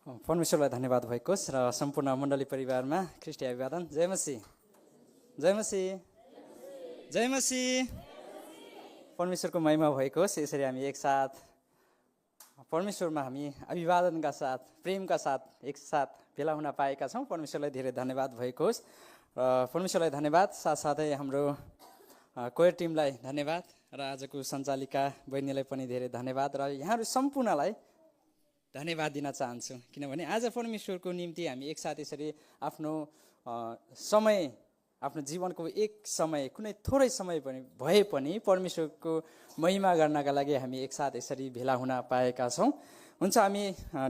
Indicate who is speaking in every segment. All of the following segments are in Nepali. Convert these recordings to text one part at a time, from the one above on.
Speaker 1: परमेश्वरलाई धन्यवाद भएकोस् र सम्पूर्ण मण्डली परिवारमा ख्रीष्ट अभिवादन। जय मसीह, जय मसीह, जय मसीह। परमेश्वरको महिमा भएकोस्। यसरी हामी एकसाथ परमेश्वरमा हामी अभिवादनका साथ, प्रेमका साथ एकसाथ भेला हुन पाएका छौँ। परमेश्वरलाई धेरै धन्यवाद भएकोस् र परमेश्वरलाई धन्यवाद। साथसाथै हाम्रो कोयर टिमलाई धन्यवाद र आजको सञ्चालिका बहिनीलाई पनि धेरै धन्यवाद र यहाँहरू सम्पूर्णलाई धन्यवाद दिन चाहन्छु। किनभने आज परमेश्वरको निम्ति हामी एकसाथ यसरी आफ्नो समय, आफ्नो जीवनको एक समय, कुनै थोरै समय पनि भए पनि परमेश्वरको महिमा गर्नका लागि हामी एकसाथ यसरी भेला हुन पाएका छौँ। हुन्छ, हामी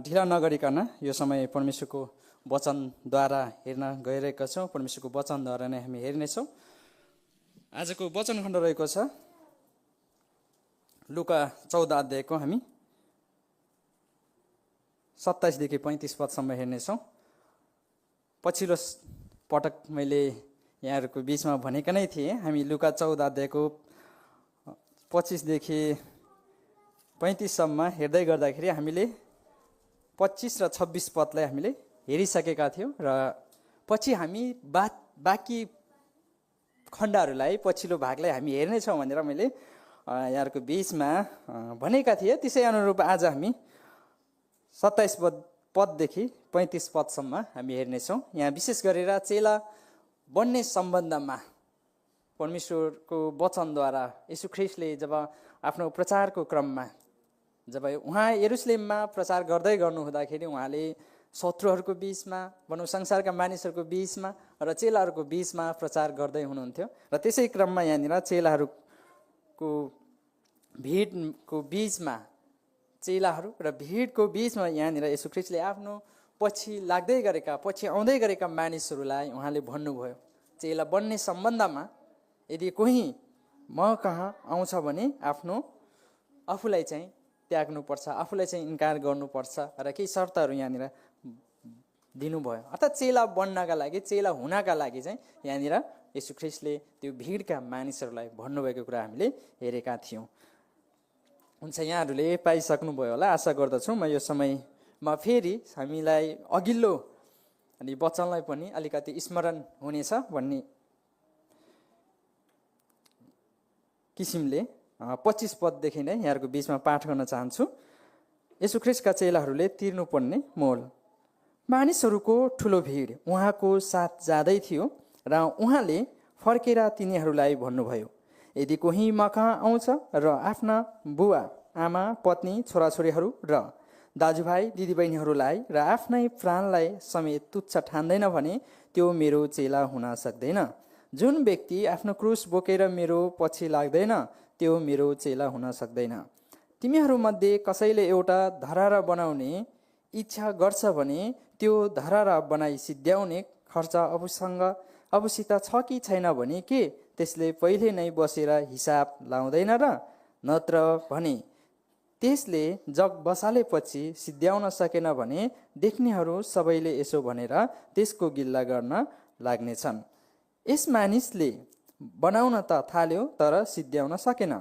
Speaker 1: ढिला नगरिकन यो समय परमेश्वरको वचनद्वारा हेर्न गइरहेका छौँ। परमेश्वरको वचनद्वारा नै हामी हेर्नेछौँ। आजको वचन खण्ड रहेको छ लुका 14 अध्यायको हामी 27 देखि 35 पदसम्म हेर्नेछौँ। पछिल्लो पटक मैले यहाँहरूको बिचमा भनेका नै थिएँ, हामी लुका 14 अध्यायको 25 देखि 35सम्म हेर्दै गर्दाखेरि हामीले 25 र 26 पदलाई हामीले हेरिसकेका थियौँ र पछि हामी बाँकी खण्डहरूलाई, पछिल्लो भागलाई हामी हेर्नेछौँ भनेर मैले यहाँहरूको बिचमा भनेका थिएँ। त्यसै अनुरूप आज हामी 27 पददेखि 35 पदसम्म हामी हेर्नेछौँ। यहाँ विशेष गरेर चेला बन्ने सम्बन्धमा परमेश्वरको वचनद्वारा यीशु ख्रीष्टले जब आफ्नो प्रचारको क्रममा, जब उहाँ यरुशलेममा प्रचार गर्दै गर्नुहुँदाखेरि उहाँले शत्रुहरूको बिचमा, भनौँ संसारका मानिसहरूको बिचमा र चेलाहरूको बिचमा प्रचार गर्दै हुनुहुन्थ्यो। र त्यसै क्रममा यहाँनिर चेलाहरूको भिडको बिचमा, चेलाहरू र भिडको बिचमा यहाँनिर यीशु ख्रीष्टले आफ्नो पछि लाग्दै गरेका, पछि आउँदै गरेका मानिसहरूलाई उहाँले भन्नुभयो, चेला बन्ने सम्बन्धमा यदि कोही म कहाँ आउँछ भने आफूलाई चाहिँ त्याग्नुपर्छ, आफूलाई चाहिँ इन्कार गर्नुपर्छ र केही शर्तहरू यहाँनिर दिनुभयो। अर्थात् चेला बन्नका लागि, चेला हुनका लागि चाहिँ यहाँनिर यीशु ख्रीष्टले त्यो भिडका मानिसहरूलाई भन्नुभएको कुरा हामीले हेरेका थियौँ। हुन्छ, यहाँहरूले पाइसक्नुभयो होला आशा गर्दछु। म यो समयमा फेरि हामीलाई अघिल्लो अनि वचनलाई पनि अलिकति स्मरण हुनेछ भन्ने किसिमले 25 पददेखि नै यहाँहरूको बिचमा पाठ गर्न चाहन्छु। यीशु ख्रीष्टका चेलाहरूले तिर्नुपर्ने मोल। मानिसहरूको ठुलो भिड उहाँको साथ जाँदै थियो र उहाँले फर्केर तिनीहरूलाई भन्नुभयो, यदि कोही म कहाँ आउँछ र आफ्ना बुवा, आमा, पत्नी, छोराछोरीहरू र दाजुभाइ, दिदीबहिनीहरूलाई र आफ्नै प्राणलाई समेत तुच्छ ठान्दैन भने त्यो मेरो चेला हुन सक्दैन। जुन व्यक्ति आफ्नो क्रुस बोकेर मेरो पछि लाग्दैन त्यो मेरो चेला हुन सक्दैन। तिमीहरूमध्ये कसैले एउटा धरहरा बनाउने इच्छा गर्छ भने त्यो धरहरा बनाई सिद्ध्याउने खर्च अबसित छ कि छैन भने के त्यसले पहिले नै बसेर हिसाब लाउँदैन र? नत्र भने त्यसले जग बसालेपछि सिद्ध्याउन सकेन भने देख्नेहरू सबैले यसो भनेर त्यसको गिल्ला गर्न लाग्नेछन्, यस मानिसले बनाउन त थाल्यो तर सिद्ध्याउन सकेन।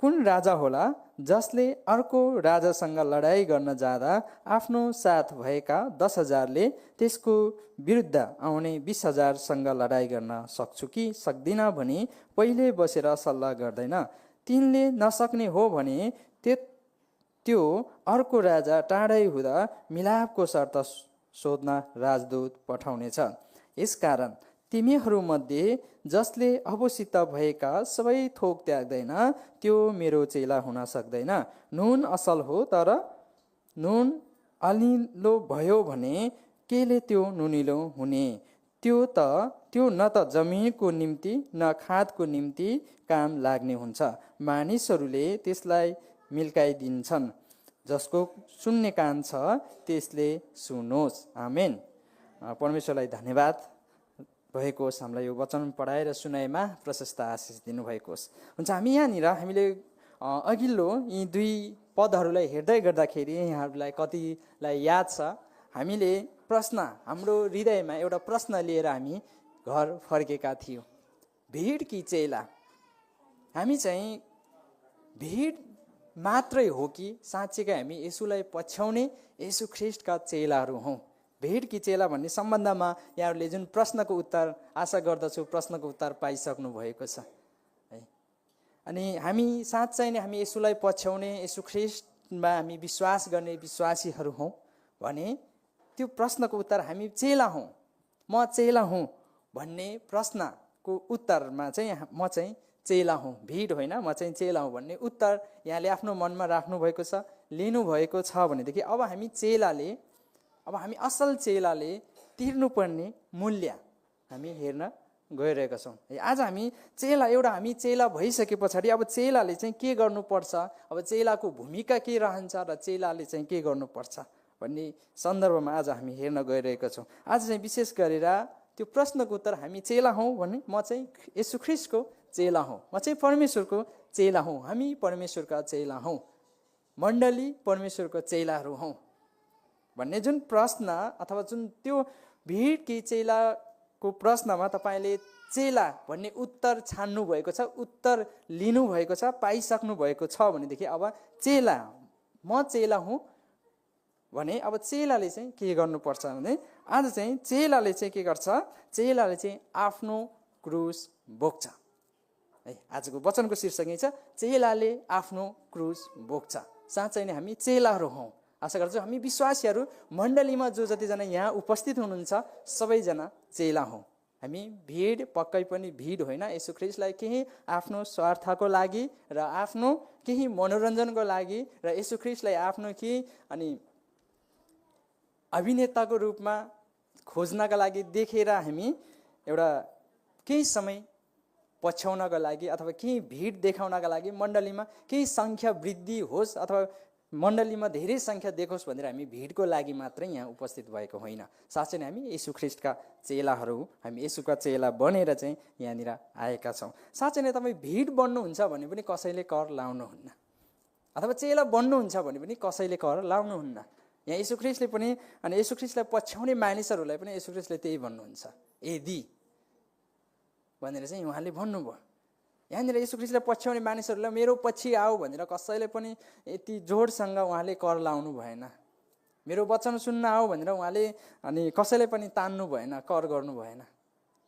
Speaker 1: कुन राजा होला जसले अर्को राजासँग लडाइँ गर्न जाँदा आफ्नो साथ भएका 10,000ले त्यसको विरुद्ध आउने 20,000सँग लडाइँ गर्न सक्छु कि सक्दिन भनी पहिले बसेर सल्लाह गर्दैन? तिनले नसक्ने हो भने त्यो अर्को राजा टाढै हुँदा मिलापको शर्त सोध्न राजदूत पठाउनेछ। यसकारण तिमीहरूमध्ये जसले अबसित भएका सबै थोक त्याग्दैन त्यो मेरो चेला हुन सक्दैन। नुन असल हो तर नुन अलिलो भयो भने केले त्यो नुनिलो हुने? त्यो न त जमिनको निम्ति न खादको निम्ति काम लाग्ने हुन्छ। मानिसहरूले त्यसलाई मिल्काइदिन्छन्। जसको सुन्ने कान छ त्यसले सुनोस्। आमेन। परमेश्वरलाई धन्यवाद भएको होस्, हामीलाई यो वचन पढाएर सुनाएमा प्रशस्त आशिष दिनुभएको होस्। हुन्छ, हामीले अघिल्लो यी 2 पदहरूलाई हेर्दै गर्दाखेरि यहाँहरूलाई कतिलाई याद छ, हामीले हाम्रो हृदयमा एउटा प्रश्न लिएर हामी घर फर्केका थियौँ, भिड कि चेला? हामी चाहिँ भिड मात्रै हो कि साँच्चीकै हामी येशूलाई पछ्याउने येशू ख्रीष्टका चेलाहरू हौँ। भेडकी चेला भन्ने सम्बन्धमा यहाँहरूले जुन प्रश्नको उत्तर आशा गर्दछु प्रश्नको उत्तर पाइसक्नु भएको छ है। अनि हामी साँच्चै नै हामी येशूलाई पछ्याउने येशू ख्रीष्टमा हामी विश्वास गर्ने विश्वासीहरू हौँ भने त्यो प्रश्नको उत्तर हामी चेला हौँ, म चेला हुँ भन्ने प्रश्नको उत्तरमा चाहिँ म चाहिँ चेला हुँ, भिड होइन, म चाहिँ चेला हुँ भन्ने उत्तर यहाँले आफ्नो मनमा राख्नुभएको छ, लिनुभएको छ भनेदेखि अब हामी असल चेलाले तिर्नुपर्ने मूल्य हामी हेर्न गइरहेका छौँ। आज हामी चेला भइसके पछाडि अब चेलाले चाहिँ के गर्नुपर्छ, अब चेलाको भूमिका के रहन्छ र चेलाले चाहिँ के गर्नुपर्छ भन्ने सन्दर्भमा आज हामी हेर्न गइरहेका छौँ। आज चाहिँ विशेष गरेर त्यो प्रश्नको उत्तर हामी चेला हौँ भने म चाहिँ येशू ख्रीष्टको चेला हौँ, म चाहिँ परमेश्वरको चेला हौँ, हामी परमेश्वरका चेला हौँ, मण्डली परमेश्वरको चेलाहरू हौँ भन्ने जुन प्रश्न अथवा जुन त्यो भिडकी चेलाको प्रश्नमा तपाईँले चेला भन्ने उत्तर छान्नु भएको छ, उत्तर लिनुभएको छ, पाइसक्नु भएको छ भनेदेखि अब म चेला हुँ भने अब चेलाले चाहिँ के गर्नुपर्छ भने आज चाहिँ चेलाले चाहिँ के गर्छ, चेलाले चाहिँ आफ्नो क्रुस बोक्छ है। आजको वचनको शीर्षक यही छ, चेलाले आफ्नो क्रुस बोक्छ। साँच्चै नै हामी चेलाहरू हौँ। आशा गर्छु हामी विश्वासीहरू मण्डलीमा जो जतिजना यहाँ उपस्थित हुनुहुन्छ सबैजना चेला हौँ। हामी भिड पक्कै पनि भिड होइन, येशू ख्रीष्टलाई केही आफ्नो स्वार्थको लागि र आफ्नो केही मनोरञ्जनको लागि र येशू ख्रीष्टलाई आफ्नो केही अनि अभिनेताको रूपमा खोज्नका लागि देखेर हामी एउटा केही समय पछ्याउनका लागि अथवा केही भिड देखाउनका लागि मण्डलीमा केही सङ्ख्या वृद्धि होस् अथवा मण्डलीमा धेरै सङ्ख्या देखोस् भनेर हामी भिडको लागि मात्रै यहाँ उपस्थित भएको होइन। साँच्चै नै हामी येशू ख्रीष्टका चेलाहरू, हामी येशूका चेला बनेर चाहिँ यहाँनिर आएका छौँ। साँच्चै नै तपाईँ भिड बन्नुहुन्छ भने पनि कसैले कर लाउनुहुन्न, अथवा चेला बन्नुहुन्छ भने पनि कसैले कर लाउनुहुन्न। यहाँ येशू ख्रीष्टले पनि अनि येशू ख्रीष्टलाई पछ्याउने मानिसहरूलाई पनि येशू ख्रीष्टले त्यही भन्नुहुन्छ, यदि भनेर चाहिँ उहाँले भन्नुभयो। यहाँनिर येशू ख्रीष्टलाई पछ्याउने मानिसहरूलाई मेरो पछि आऊ भनेर कसैले पनि यति जोडसँग उहाँले कर लाउनु भएन। मेरो वचन सुन्न आऊ भनेर उहाँले अनि कसैले पनि तान्नु भएन, कर गर्नु भएन,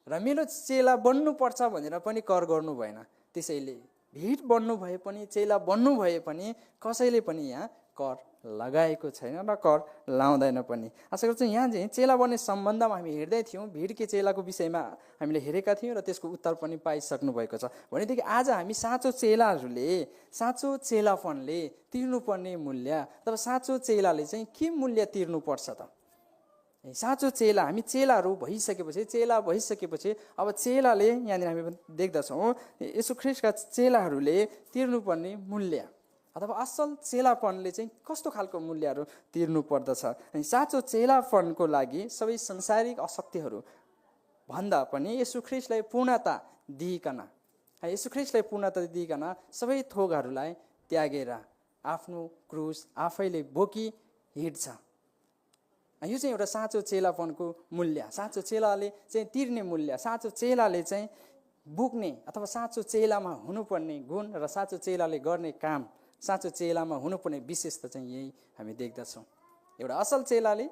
Speaker 1: र मेरो चेला बन्नुपर्छ भनेर पनि कर गर्नु भएन। त्यसैले भिड बन्नु भए पनि चेला बन्नु भए पनि कसैले पनि यहाँ कर लगाएको छैन र कर लाउँदैन पनि। आशा गर्छु यहाँ चाहिँ चेला बन्ने सम्बन्धमा हामी हेर्दै थियौँ, भिडकी चेलाको विषयमा हामीले हेरेका थियौँ र त्यसको उत्तर पनि पाइसक्नु भएको छ। भनेदेखि आज हामी साँचो चेलाहरूले साँचो चेलापनले तिर्नुपर्ने मूल्य अथवा साँचो चेलाले चाहिँ के मूल्य तिर्नुपर्छ त? साँचो चेला, हामी चेलाहरू भइसकेपछि अब चेलाले यहाँनिर हामी देख्दछौँ येशू ख्रीष्टका चेलाहरूले तिर्नुपर्ने मूल्य अथवा असल चेलापनले चाहिँ कस्तो खालको मूल्यहरू तिर्नु पर्दछ। साँचो चेलापनको लागि सबै संसारिक आसक्तिहरू भन्दा पनि येशू ख्रीष्टलाई पूर्णता दिइकन सबै थोकहरूलाई त्यागेर आफ्नो क्रुस आफैले बोकी हिँड्छ। यो चाहिँ एउटा साँचो चेलापनको मूल्य, साँचो चेलाले चाहिँ तिर्ने मूल्य, साँचो चेलाले चाहिँ बोक्ने अथवा साँचो चेलामा हुनुपर्ने गुण र साँचो चेलाले गर्ने काम, साँचो चेलामा हुनुपर्ने विशेषता चाहिँ यही हामी देख्दछौँ। एउटा असल चेलाले,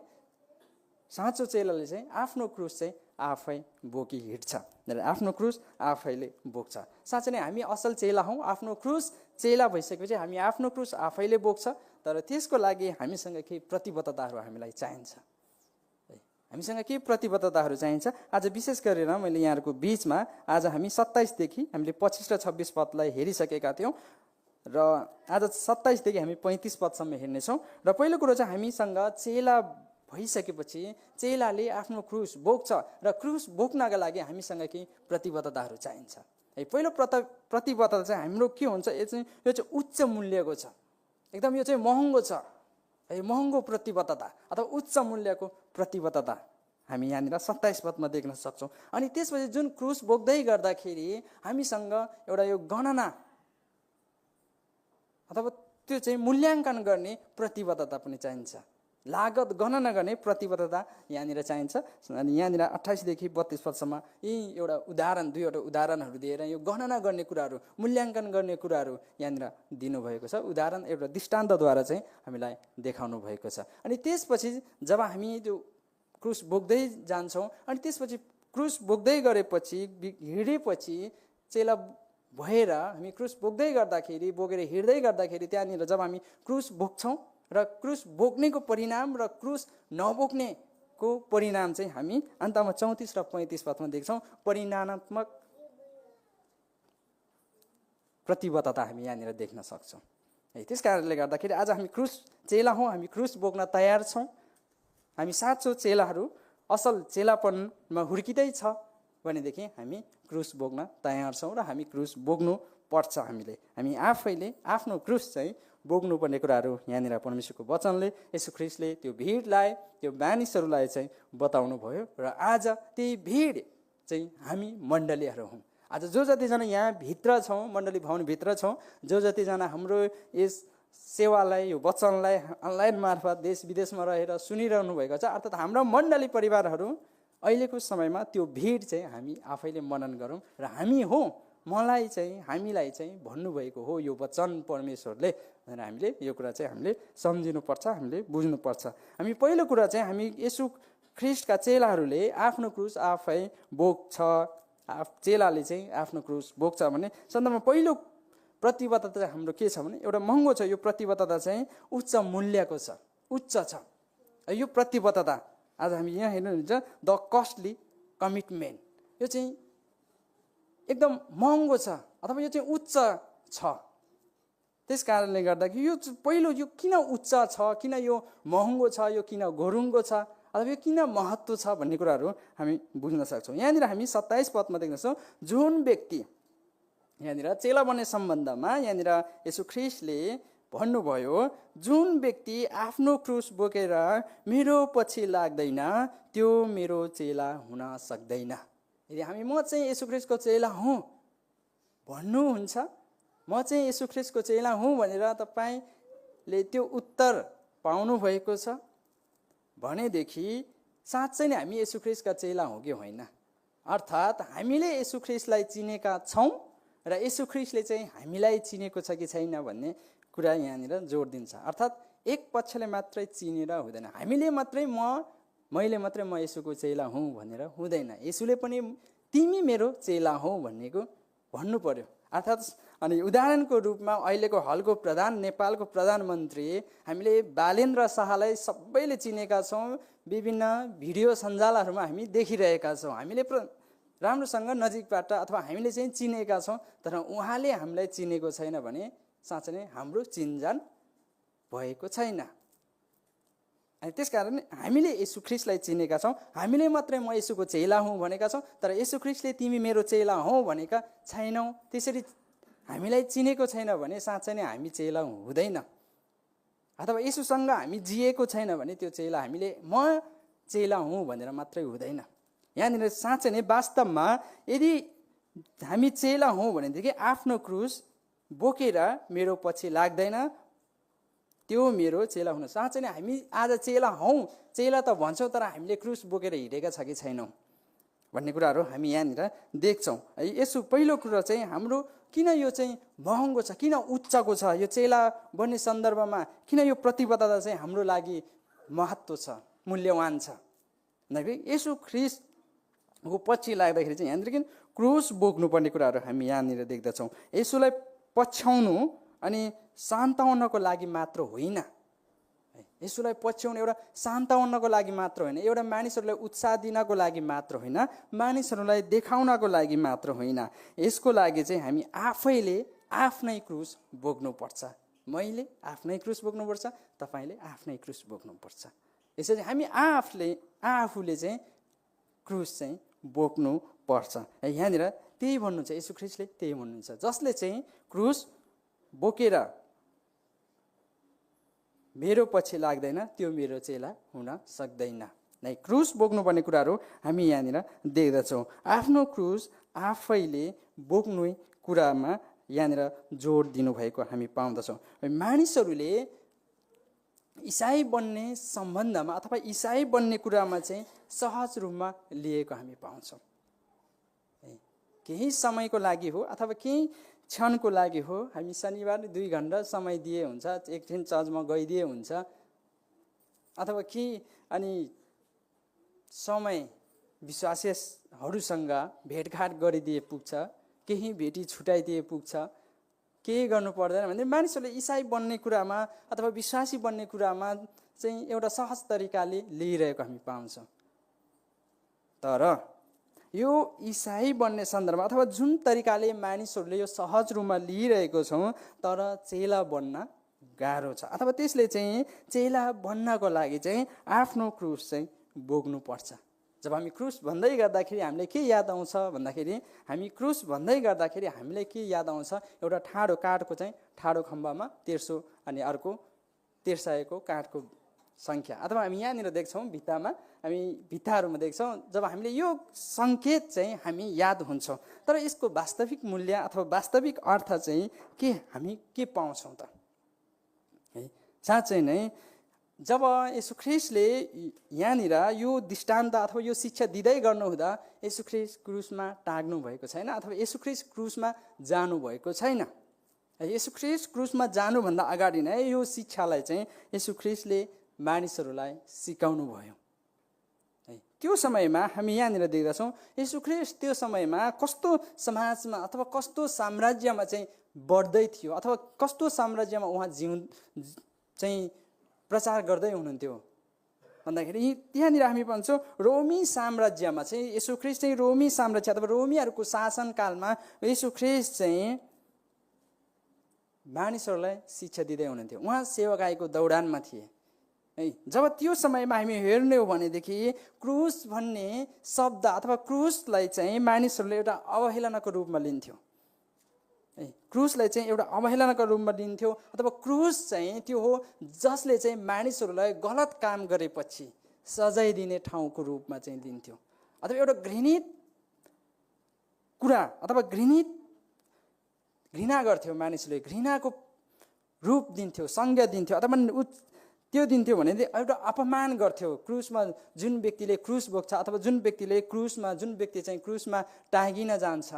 Speaker 1: साँचो चेलाले चाहिँ आफ्नो क्रुस चाहिँ आफै बोकी हिँड्छ, आफ्नो क्रुस आफैले बोक्छ। साँच्चै नै हामी असल चेला हौँ, आफ्नो क्रुस चेला भइसकेपछि हामी आफ्नो क्रुस आफैले बोक्छ, तर त्यसको लागि हामीसँग केही प्रतिबद्धताहरू हामीलाई चाहिन्छ। हामीसँग के प्रतिबद्धताहरू चाहिन्छ? आज विशेष गरेर मैले यहाँहरूको बिचमा आज हामी 27 देखि हामीले 25 र 26 पदलाई हेरिसकेका थियौँ र आज 27 देखि हामी 35 पदसम्म हेर्नेछौँ। र पहिलो कुरो चाहिँ हामीसँग चेला भइसकेपछि चेलाले आफ्नो क्रुस बोक्छ र क्रुस बोक्नका लागि हामीसँग केही प्रतिबद्धताहरू चाहिन्छ। पहिलो प्रतिबद्धता चाहिँ हाम्रो के हुन्छ? यो चाहिँ उच्च मूल्यको छ, एकदम यो चाहिँ महँगो छ, महँगो प्रतिबद्धता अथवा उच्च मूल्यको प्रतिबद्धता हामी यहाँनिर 27 पदमा देख्न सक्छौँ। अनि त्यसपछि जुन क्रुस बोक्दै गर्दाखेरि हामीसँग एउटा यो गणना अथवा त्यो चाहिँ मूल्याङ्कन गर्ने प्रतिबद्धता पनि चाहिन्छ। लागत गणना गर्ने प्रतिबद्धता यहाँनिर चाहिन्छ। अनि यहाँनिर 28 देखि 32 पदसम्म यी एउटा उदाहरण, दुईवटा उदाहरणहरू दिएर यो गणना गर्ने कुराहरू, मूल्याङ्कन गर्ने कुराहरू यहाँनिर दिनुभएको छ। उदाहरण एउटा दृष्टान्तद्वारा चाहिँ हामीलाई देखाउनु भएको छ। अनि त्यसपछि जब हामी त्यो क्रुस बोक्दै जान्छौँ, अनि त्यसपछि क्रुस बोक्दै गरेपछि हिँडेपछि चेला भएर हामी क्रुस बोक्दै गर्दाखेरि, बोकेर हिँड्दै गर्दाखेरि त्यहाँनिर जब हामी क्रुस बोक्छौँ र क्रुस बोक्नेको परिणाम र क्रुस नबोक्नेको परिणाम चाहिँ हामी अन्तमा 34 र 35 पदमा देख्छौँ। परिणामात्मक प्रतिबद्धता हामी यहाँनिर देख्न सक्छौँ। त्यस कारणले गर्दाखेरि आज हामी क्रुस चेला हौँ, हामी क्रुस बोक्न तयार छौँ। हामी साँचो चेलाहरू असल चेलापनमा हुर्किँदै छ भनेदेखि हामी क्रुस बोक्न तयार छौँ र हामी क्रुस बोक्नु पर्छ। हामी आफैले आफ्नो क्रुस चाहिँ बोक्नुपर्ने कुराहरू यहाँनिर परमेश्वरको वचनले, येशू ख्रीष्टले त्यो भिडलाई, त्यो मानिसहरूलाई चाहिँ बताउनु भयो। र आज त्यही भिड चाहिँ हामी मण्डलीहरू हौँ। आज जो जतिजना यहाँ भित्र छौँ, मण्डली भवनभित्र छौँ, जो जतिजना हाम्रो यस सेवालाई, यो वचनलाई अनलाइन मार्फत देश विदेशमा रहेर सुनिरहनु भएको छ, अर्थात् हाम्रो मण्डली परिवारहरू अहिलेको समयमा त्यो भिड चाहिँ हामी आफैले मनन गरौँ र हामी हो, मलाई चाहिँ, हामीलाई चाहिँ भन्नुभएको हो यो वचन परमेश्वरले भनेर हामीले यो कुरा चाहिँ हामीले सम्झिनुपर्छ, हामीले बुझ्नुपर्छ। हामी पहिलो कुरा चाहिँ हामी येशू ख्रीष्टका चेलाहरूले आफ्नो क्रुस आफै बोक्छ, चेलाले चाहिँ आफ्नो क्रुस बोक्छ भने सन्दर्भमा पहिलो प्रतिबद्धता चाहिँ हाम्रो के छ भने एउटा महँगो छ। यो प्रतिबद्धता चाहिँ उच्च मूल्यको छ, उच्च छ यो प्रतिबद्धता। आज हामी यहाँ हेर्नुहुन्छ द कस्टली कमिटमेन्ट, यो चाहिँ एकदम महँगो छ अथवा यो चाहिँ उच्च छ। त्यस कारणले गर्दाखेरि यो पहिलो यो किन उच्च छ, किन यो महँगो छ, यो किन घोरुङ्गो छ, अथवा यो किन महत्त्व छ भन्ने कुराहरू हामी बुझ्न सक्छौँ। यहाँनिर हामी 27 पदमा देख्दछौँ, जुन व्यक्ति यहाँनिर चेला बन्ने सम्बन्धमा यहाँनिर येशू ख्रीष्टले भन्नुभयो, जुन व्यक्ति आफ्नो क्रुस बोकेर मेरो पछि लाग्दैन त्यो मेरो चेला हुन सक्दैन। यदि हामी म चाहिँ येशू ख्रीष्टको चेला हुँ भन्नुहुन्छ, म चाहिँ येशू ख्रीष्टको चेला हुँ भनेर तपाईँले त्यो उत्तर पाउनु भएको छ भनेदेखि साँच्चै नै हामी येशू ख्रीष्टका चेला हौँ कि होइन। अर्थात् हामीले येशू ख्रीष्टलाई चिनेका छौँ र येशू ख्रीष्टले चाहिँ हामीलाई चिनेको छ कि छैन भन्ने कुरा यहाँनिर जोड दिन्छ। अर्थात् एक पक्षले मात्रै चिनेर हुँदैन, हामीले मात्रै मैले मात्रै म येशूको चेला हुँ भनेर हुँदैन। येशूले पनि तिमी मेरो चेला हौ भन्नेको भन्नु पर्यो। अर्थात् अनि उदाहरणको रूपमा अहिलेको हालको नेपालको प्रधानमन्त्री हामीले बालेन्द्र शाहलाई सबैले चिनेका छौँ, विभिन्न भिडियो सञ्जालहरूमा हामी देखिरहेका छौँ। हामीले राम्रोसँग नजिकबाट अथवा हामीले चाहिँ चिनेका छौँ, तर उहाँले हामीलाई चिनेको छैन भने साँच्चै नै हाम्रो चिनजान भएको छैन। अनि त्यसकारण हामीले येशू ख्रीष्टलाई चिनेका छौँ, हामीले मात्रै म येशूको चेला हुँ भनेका छौँ, तर येशू ख्रीष्टले तिमी मेरो चेला हौ भनेका छैनौँ। त्यसरी हामीलाई चिनेको छैन भने साँच्चै नै हामी चेला हुँदैन। अथवा येशूसँग हामी जिएको छैन भने त्यो चेला हामीले म चेला हुँ भनेर मात्रै हुँदैन। यहाँनिर साँच्चै नै वास्तवमा यदि हामी चेला हौँ भनेदेखि आफ्नो क्रुस बोकेर मेरो पछि लाग्दैन त्यो मेरो चेला हुन। साँच्चै नै हामी आज चेला हौँ, चेला त भन्छौँ तर हामीले क्रुस बोकेर हिँडेका छ कि छैनौँ भन्ने कुराहरू हामी यहाँनिर देख्छौँ। यसो पहिलो कुरा चाहिँ हाम्रो किन यो चाहिँ महँगो छ, किन उच्चको छ, यो चेला बन्ने सन्दर्भमा किन यो प्रतिबद्धता चाहिँ हाम्रो लागि महत्त्व छ, मूल्यवान छ भन्दाखेरि येशू ख्रीष्टको पछि लाग्दाखेरि चाहिँ यहाँनिर किन क्रुस बोक्नुपर्ने कुराहरू हामी यहाँनिर देख्दछौँ। येशूलाई पछ्याउनु अनि सान्त्वनाको लागि मात्र होइन, येशूलाई पछ्याउनु एउटा सान्त्वनाको लागि मात्र होइन, एउटा मानिसहरूलाई उत्साह दिनको लागि मात्र होइन, मानिसहरूलाई देखाउनको लागि मात्र होइन, यसको लागि चाहिँ हामी आफैले आफ्नै क्रुस बोक्नुपर्छ। मैले आफ्नै क्रुस बोक्नुपर्छ, तपाईँले आफ्नै क्रुस बोक्नुपर्छ। यसरी हामी आफूले चाहिँ क्रुस चाहिँ बोक्नु पर्छ। यहाँनिर त्यही भन्नुहुन्छ, येशू ख्रीष्टले त्यही भन्नुहुन्छ, जसले चाहिँ क्रुस बोकेर मेरो पछि लाग्दैन त्यो मेरो चेला हुन सक्दैन। नै क्रुस बोक्नुपर्ने कुराहरू हामी यहाँनिर देख्दछौँ। आफ्नो क्रुस आफैले बोक्नु कुरामा यहाँनिर जोड दिनुभएको हामी पाउँदछौँ। मानिसहरूले इसाई बन्ने सम्बन्धमा अथवा इसाई बन्ने कुरामा चाहिँ सहज रूपमा लिएको हामी पाउँछौँ। केही समयको लागि हो अथवा केही क्षणको लागि हो, हामी शनिबार 2 घण्टा समय दिए हुन्छ, एकछिन चर्चमा गइदिए हुन्छ, अथवा केही अनि समय विश्वासीहरूसँग भेटघाट गरिदिए पुग्छ, केही भेटी छुटाइदिए पुग्छ, केही गर्नु पर्दैन भने मानिसहरूले इसाई बन्ने कुरामा अथवा विश्वासी बन्ने कुरामा चाहिँ एउटा सहज तरिकाले लिइरहेको हामी पाउँछौँ। तर यो इसाई बन्ने सन्दर्भमा अथवा जुन तरिकाले मानिसहरूले यो सहज रूपमा लिइरहेको छौँ, तर चेला बन्न गाह्रो छ, अथवा त्यसले चाहिँ चेला बन्नको लागि चाहिँ आफ्नो क्रुस चाहिँ बोक्नुपर्छ। जब हामी क्रुस भन्दै गर्दाखेरि हामीले के याद आउँछ भन्दाखेरि, हामी क्रुस भन्दै गर्दाखेरि हामीलाई के याद आउँछ, एउटा ठाडो काठको चाहिँ ठाडो खम्बामा तेर्सो अनि अर्को तेर्साएको काठको सङ्ख्या, अथवा हामी यहाँनिर देख्छौँ भित्तामा, हामी भित्ताहरूमा देख्छौँ, जब हामीले यो सङ्केत चाहिँ हामी याद हुन्छौँ, तर यसको वास्तविक मूल्य अथवा वास्तविक अर्थ चाहिँ के हामी के पाउँछौँ त है? साँच्चै नै जब येशू ख्रीष्टले यहाँनिर यो दृष्टान्त अथवा यो शिक्षा दिँदै गर्नुहुँदा येशू ख्रीष्ट क्रुसमा टाग्नु भएको छैन, अथवा येशू ख्रीष्ट क्रुसमा जानु भएको छैन। येशू ख्रीष्ट क्रुसमा जानुभन्दा अगाडि नै यो शिक्षालाई चाहिँ येशू ख्रीष्टले मानिसहरूलाई सिकाउनु भयो। त्यो समयमा हामी यहाँनिर देख्दछौँ येशू ख्रीष्ट त्यो समयमा कस्तो समाजमा अथवा कस्तो साम्राज्यमा चाहिँ बढ्दै थियो, अथवा कस्तो साम्राज्यमा उहाँ चाहिँ प्रचार गर्दै हुनुहुन्थ्यो भन्दाखेरि त्यहाँनिर हामी भन्छौँ रोमी साम्राज्यमा चाहिँ येशू ख्रीष्ट चाहिँ रोमी साम्राज्य अथवा रोमीहरूको शासनकालमा येशू ख्रीष्ट चाहिँ मानिसहरूलाई शिक्षा दिँदै हुनुहुन्थ्यो। उहाँ सेवाकाईको दौडानमा थिए है। जब त्यो समयमा हामी हेर्ने हो भनेदेखि क्रुस भन्ने शब्द अथवा क्रुसलाई चाहिँ मानिसहरूले एउटा अवहेलनाको रूपमा लिन्थ्यो। क्रुसलाई चाहिँ एउटा अवहेलनाको रूपमा लिन्थ्यो, अथवा क्रुस चाहिँ त्यो हो जसले चाहिँ मानिसहरूलाई गलत काम गरेपछि सजाय दिने ठाउँको रूपमा चाहिँ लिन्थ्यो, अथवा एउटा घृणित कुरा अथवा घृणा गर्थ्यो मानिसले, घृणाको रूप दिन्थ्यो, संज्ञा दिन्थ्यो, अथवा त्यो दिन्थ्यो भने एउटा अपमान गर्थ्यो। क्रुसमा जुन व्यक्तिले क्रुस बोक्छ अथवा जुन व्यक्ति चाहिँ क्रुसमा टाँगिन जान्छ,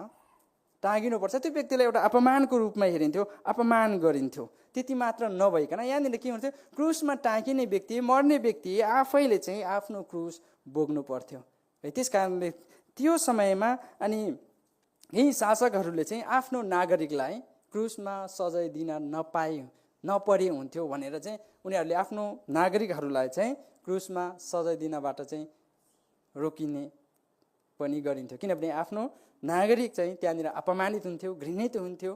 Speaker 1: टाँगिनुपर्छ, त्यो व्यक्तिलाई एउटा अपमानको रूपमा हेरिन्थ्यो, अपमान गरिन्थ्यो। त्यति मात्र नभइकन यहाँनिर के हुन्थ्यो, क्रुसमा टाँगिने व्यक्ति, मर्ने व्यक्ति आफैले चाहिँ आफ्नो क्रुस बोक्नु पर्थ्यो है। त्यस कारणले त्यो समयमा अनि यही शासकहरूले चाहिँ आफ्नो नागरिकलाई क्रुसमा सजाय दिन नपरे हुन्थ्यो भनेर चाहिँ उनीहरूले आफ्नो नागरिकहरूलाई चाहिँ क्रुसमा सजाय दिनबाट चाहिँ रोकिने पनि गरिन्थ्यो, किनभने आफ्नो नागरिक चाहिँ त्यहाँनिर अपमानित हुन्थ्यो, घृणित हुन्थ्यो।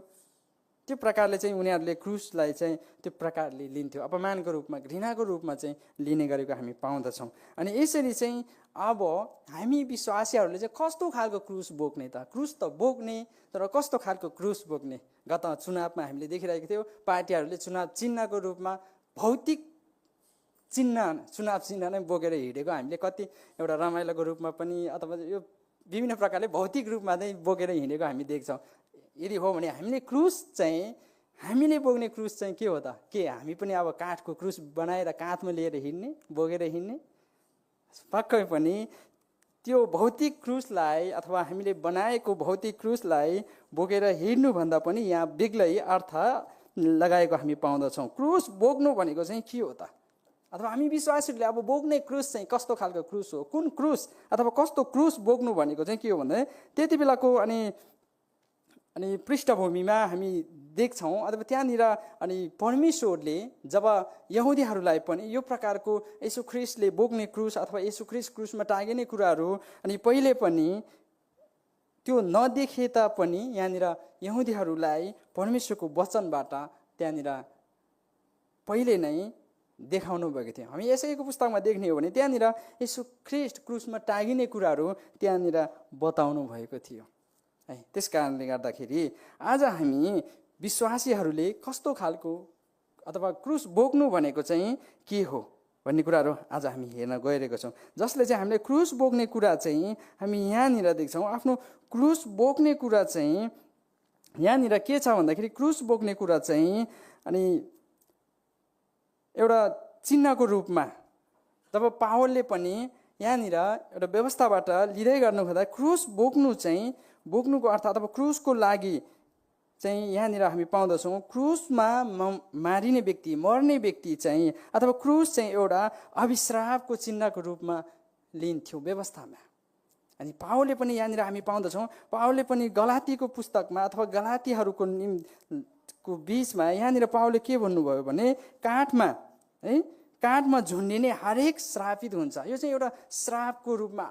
Speaker 1: त्यो प्रकारले चाहिँ उनीहरूले क्रुसलाई चाहिँ त्यो प्रकारले लिन्थ्यो, अपमानको रूपमा, घृणाको रूपमा चाहिँ लिने गरेको हामी पाउँदछौँ। अनि यसरी चाहिँ अब हामी विश्वासीहरूले चाहिँ कस्तो खालको क्रुस बोक्ने त? क्रुस त बोक्ने, तर कस्तो खालको क्रुस बोक्ने? गत चुनावमा हामीले देखिरहेको थियौँ, पार्टीहरूले चुनाव चिन्हको रूपमा भौतिक चुनाव चिन्ह नै बोकेर हिँडेको हामीले कति एउटा रमाइलोको रूपमा पनि अथवा यो विभिन्न प्रकारले भौतिक रूपमा चाहिँ बोकेर हिँडेको हामी देख्छौँ। यदि हो भने हामीले बोक्ने क्रुस चाहिँ के हो त? के हामी पनि अब काठको क्रुस बनाएर काँधमा लिएर हिँड्ने, बोकेर हिँड्ने? पक्कै पनि त्यो भौतिक क्रुसलाई अथवा हामीले बनाएको भौतिक क्रुसलाई बोकेर हिँड्नुभन्दा पनि यहाँ बेग्लै अर्थ लगाएको हामी पाउँदछौँ। क्रुस बोक्नु भनेको चाहिँ के हो त? अथवा हामी विश्वासीहरूले अब बोक्ने क्रुस चाहिँ कस्तो खालको क्रुस हो, कुन क्रुस अथवा कस्तो क्रुस बोक्नु भनेको चाहिँ के हो भने त्यति बेलाको अनि पृष्ठभूमिमा हामी देख्छौँ, अथवा त्यहाँनिर अनि परमेश्वरले जब यहुदीहरूलाई पनि यो प्रकारको येशू ख्रीष्टले बोक्ने क्रुस अथवा येशू ख्रीष्ट क्रुसमा टाँगिने कुराहरू अनि पहिले पनि त्यो नदेखे तापनि यहाँनिर यहुदीहरूलाई परमेश्वरको वचनबाट त्यहाँनिर पहिले नै देखाउनु भएको थियो। हामी यसैको पुस्तकमा देख्ने हो भने त्यहाँनिर येशू ख्रीष्ट क्रुसमा टाँगिने कुराहरू त्यहाँनिर बताउनु भएको थियो है। त्यस कारणले गर्दाखेरि आज हामी विश्वासीहरूले कस्तो खालको अथवा क्रुस बोक्नु भनेको चाहिँ के हो भन्ने कुराहरू आज हामी हेर्न गइरहेको छौँ। जसले चाहिँ हामीले क्रुस बोक्ने कुरा चाहिँ हामी यहाँनिर देख्छौँ। आफ्नो क्रुस बोक्ने कुरा चाहिँ यहाँनिर के छ भन्दाखेरि क्रुस बोक्ने कुरा चाहिँ अनि एउटा चिन्हको रूपमा जब पावलले पनि यहाँनिर एउटा व्यवस्थाबाट लिँदै गर्नु खोज्दा क्रुस बोक्नुको अर्थ अथवा क्रुसको लागि चाहिँ यहाँनिर हामी पाउँदछौँ क्रुसमा मारिने व्यक्ति, मर्ने व्यक्ति चाहिँ अथवा क्रुस चाहिँ एउटा अभिश्रापको चिन्हको रूपमा लिन्थ्यो व्यवस्थामा। अनि पावलले पनि यहाँनिर हामी पाउँदछौँ, पावलले पनि गलातीको पुस्तकमा अथवा गलातीहरूको बिचमा यहाँनिर पावलले के भन्नुभयो भने काठमा झुन्डिने हरेक श्रापित हुन्छ। यो चाहिँ एउटा श्रापको रूपमा,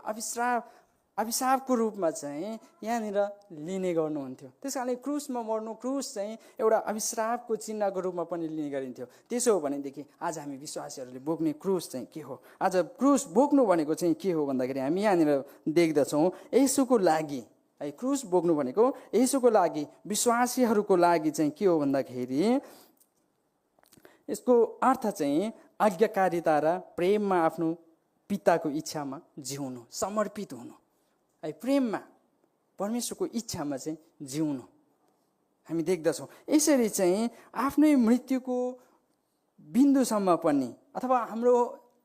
Speaker 1: अभिशापको रूपमा चाहिँ यहाँनिर लिने गर्नुहुन्थ्यो। त्यस कारणले क्रुसमा मर्नु, क्रुस चाहिँ एउटा अभिश्रापको चिन्हको रूपमा पनि लिने गरिन्थ्यो। त्यसो हो भनेदेखि आज हामी विश्वासीहरूले बोक्ने क्रुस चाहिँ के हो? आज क्रुस बोक्नु भनेको चाहिँ के हो भन्दाखेरि हामी यहाँनिर देख्दछौँ येशूको लागि है, क्रुस बोक्नु भनेको येशूको लागि, विश्वासीहरूको लागि चाहिँ के हो भन्दाखेरि यसको अर्थ चाहिँ आज्ञाकारिता र प्रेममा आफ्नो पिताको इच्छामा जिउनु, समर्पित हुनु है, प्रेममा परमेश्वरको इच्छामा चाहिँ जिउनु हामी देख्दछौँ। यसरी चाहिँ आफ्नै मृत्युको बिन्दुसम्म पनि अथवा हाम्रो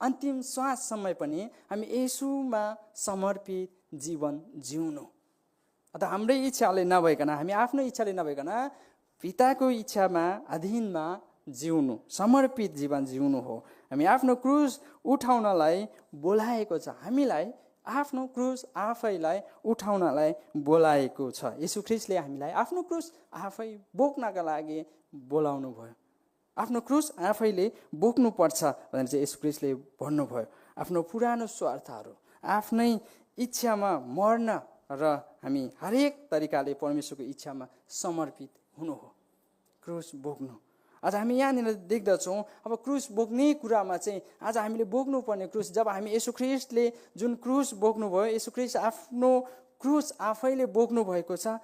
Speaker 1: अन्तिम श्वाससम्म पनि हामी येशूमा समर्पित जीवन जिउनु, अथवा हाम्रै इच्छाले नभइकन, हामी आफ्नो इच्छाले नभइकन पिताको इच्छामा अधीनमा जिउनु, समर्पित जीवन जिउनु हो। हामी आफ्नो क्रुस उठाउनलाई बोलाएको छ, हामीलाई आफ्नो क्रुस आफैलाई उठाउनलाई बोलाएको छ। येशू ख्रीष्टले हामीलाई आफ्नो क्रुस आफै बोक्नका लागि बोलाउनु भयो। आफ्नो क्रुस आफैले बोक्नुपर्छ भनेर चाहिँ येशू ख्रीष्टले भन्नुभयो। आफ्नो पुरानो स्वार्थहरू, आफ्नै इच्छामा मर्न र हामी हरेक तरिकाले परमेश्वरको इच्छामा समर्पित हुनु हो, क्रुस बोक्नु। आज हामी यहाँनिर देख्दछौँ अब क्रुस बोक्ने कुरामा चाहिँ आज हामीले बोक्नुपर्ने क्रुस, जब हामी येशू ख्रीष्टले जुन क्रुस बोक्नुभयो, येशू ख्रीष्ट आफ्नो क्रुस आफैले बोक्नु भएको छ,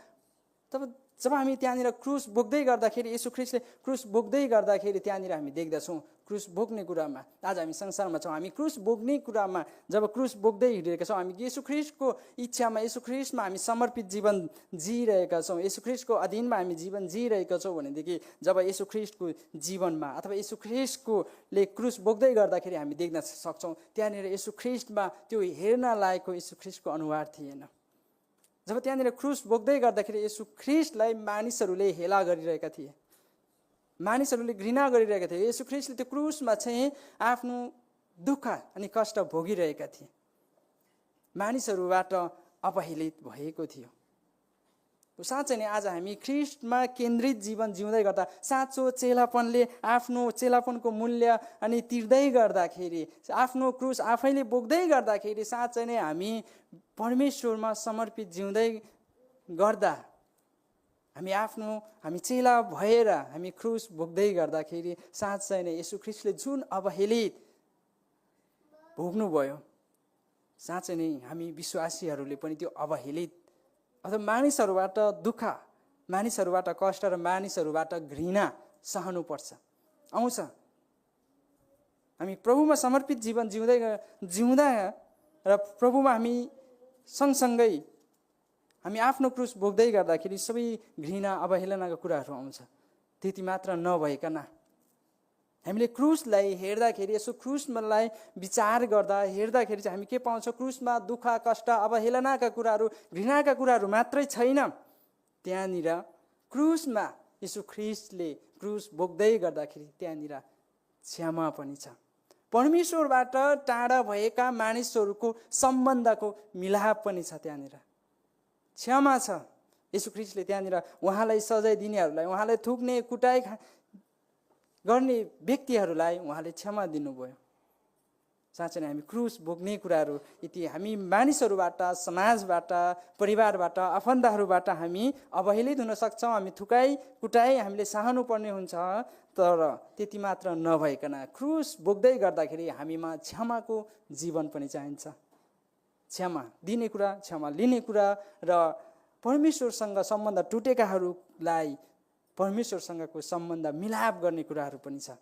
Speaker 1: तब जब हामी त्यहाँनिर क्रुस बोक्दै गर्दाखेरि, येशू ख्रीष्टले क्रुस बोक्दै गर्दाखेरि त्यहाँनिर हामी देख्दछौँ क्रुस बोक्ने कुरामा आज हामी संसारमा छौँ। हामी क्रुस बोक्ने कुरामा जब क्रुस बोक्दै हिँडिरहेका छौँ, हामी येशू ख्रीष्टको इच्छामा, येशू ख्रीष्टमा हामी समर्पित जीवन जिइरहेका छौँ, येशू ख्रीष्टको अधीनमा हामी जीवन जिइरहेका छौँ भनेदेखि जब येशू ख्रीष्टको जीवनमा अथवा येशू ख्रीष्टकोले क्रुस बोक्दै गर्दाखेरि हामी देख्न सक्छौँ त्यहाँनिर येशू ख्रीष्टमा त्यो हेर्न लायकको येशू ख्रीष्टको अनुहार थिएन। जब त्यहाँनिर क्रुस बोक्दै गर्दाखेरि येशू ख्रीष्टलाई मानिसहरूले हेला गरिरहेका थिए, मानिसहरूले घृणा गरिरहेका थिए। येशू ख्रीष्टले त्यो क्रुसमा चाहिँ आफ्नो दुःख अनि कष्ट भोगिरहेका थिए, मानिसहरूबाट अपहेलित भएको थियो। साँच्चै नै आज हामी ख्रीष्टमा केन्द्रित जीवन जिउँदै गर्दा, साँचो चेलापनले आफ्नो चेलापनको मूल्य अनि तिर्दै गर्दाखेरि, आफ्नो क्रुस आफैले बोक्दै गर्दाखेरि साँच्चै नै हामी परमेश्वरमा समर्पित जिउँदै गर्दा, हामी चेला भएर हामी क्रुस बोक्दै गर्दाखेरि साँच्चै नै येशू ख्रीष्टले जुन अवहेलित भोग्नुभयो, साँच्चै नै हामी विश्वासीहरूले पनि त्यो अवहेलित अथवा मानिसहरूबाट दुःख, मानिसहरूबाट कष्ट र मानिसहरूबाट घृणा सहनुपर्छ, आउँछ। हामी प्रभुमा समर्पित जीवन जिउँदा र प्रभुमा हामी सँगसँगै हामी आफ्नो क्रुस बोक्दै गर्दाखेरि सबै घृणा अवहेलनाका कुराहरू आउँछ। त्यति मात्र नभइकन हामीले क्रुसलाई हेर्दाखेरि, यसो क्रुसलाई विचार गर्दा हेर्दाखेरि चाहिँ हामी के पाउँछौँ? क्रुसमा दुःख, कष्ट, अवहेलनाका कुराहरू, घृणाका कुराहरू मात्रै छैन, त्यहाँनिर क्रुसमा यसो ख्रीष्टले क्रुस बोक्दै गर्दाखेरि त्यहाँनिर क्षमा पनि छ। परमेश्वरबाट टाढा भएका मानिसहरूको सम्बन्धको मिलाप पनि छ, त्यहाँनिर क्षमा छ। यसो ख्रीष्टले त्यहाँनिर उहाँलाई सजाय दिनेहरूलाई, उहाँलाई थुक्ने कुटाइ गर्ने व्यक्तिहरूलाई उहाँले क्षमा दिनुभयो। साँच्चै नै हामी क्रुस बोक्ने कुराहरू यति हामी मानिसहरूबाट, समाजबाट, परिवारबाट, आफन्तहरूबाट हामी अवहेलित हुन सक्छौँ, हामी थुकाइ कुटाइ हामीले सहनु पर्ने हुन्छ। तर त्यति मात्र नभइकन क्रुस बोक्दै गर्दाखेरि हामीमा क्षमाको जीवन पनि चाहिन्छ। क्षमा दिने कुरा, क्षमा लिने कुरा र परमेश्वरसँग सम्बन्ध टुटेकाहरूलाई परमेश्वरसँगको सम्बन्ध मिलाप गर्ने कुराहरू पनि छ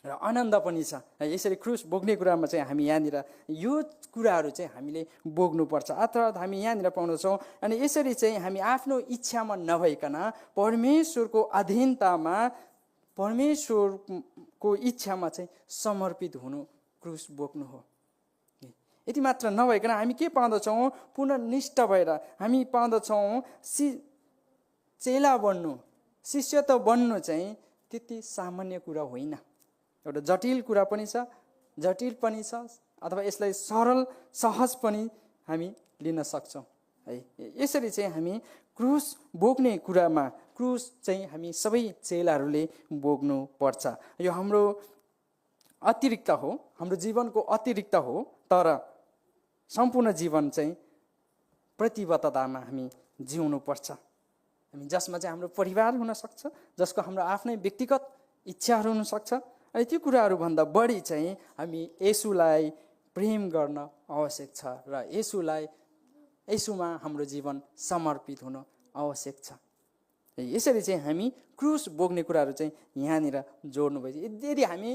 Speaker 1: र आनन्द पनि छ। यसरी क्रुस बोक्ने कुरामा चाहिँ हामी यहाँनिर यो कुराहरू चाहिँ हामीले बोक्नुपर्छ। अर्थात् हामी यहाँनिर पाउँदछौँ अनि यसरी चाहिँ हामी आफ्नो इच्छामा नभइकन परमेश्वरको अधीनतामा, परमेश्वरको को इच्छामा चाहिँ समर्पित हुनु क्रुस बोक्नु हो। यति मात्र नभइकन हामी के पाउँदछौँ, पुनः निष्ठ भएर हामी पाउँदछौँ चेला बन्नु, शिष्य त बन्नु चाहिँ त्यति सामान्य कुरा होइन। एउटा जटिल कुरा पनि छ, जटिल पनि छ, अथवा यसलाई सरल सहज पनि हामी लिन सक्छौँ है। यसरी चाहिँ हामी क्रुस बोक्ने कुरामा क्रुस चाहिँ हामी सबै चेलाहरूले बोक्नु पर्छ। यो हाम्रो अतिरिक्त हो, हाम्रो जीवनको अतिरिक्त हो, तर सम्पूर्ण जीवन चाहिँ प्रतिबद्धतामा हामी जिउनु पर्छ। हामी जसमा चाहिँ हाम्रो परिवार हुनसक्छ, जसको हाम्रो आफ्नै व्यक्तिगत इच्छाहरू हुनसक्छ, अनि त्यो कुराहरूभन्दा बढी चाहिँ हामी येशूलाई प्रेम गर्न आवश्यक छ र येशूमा हाम्रो जीवन समर्पित हुन आवश्यक छ। यसरी चाहिँ हामी क्रुस बोक्ने कुराहरू चाहिँ यहाँनिर जोड्नु भएछ। यदि हामी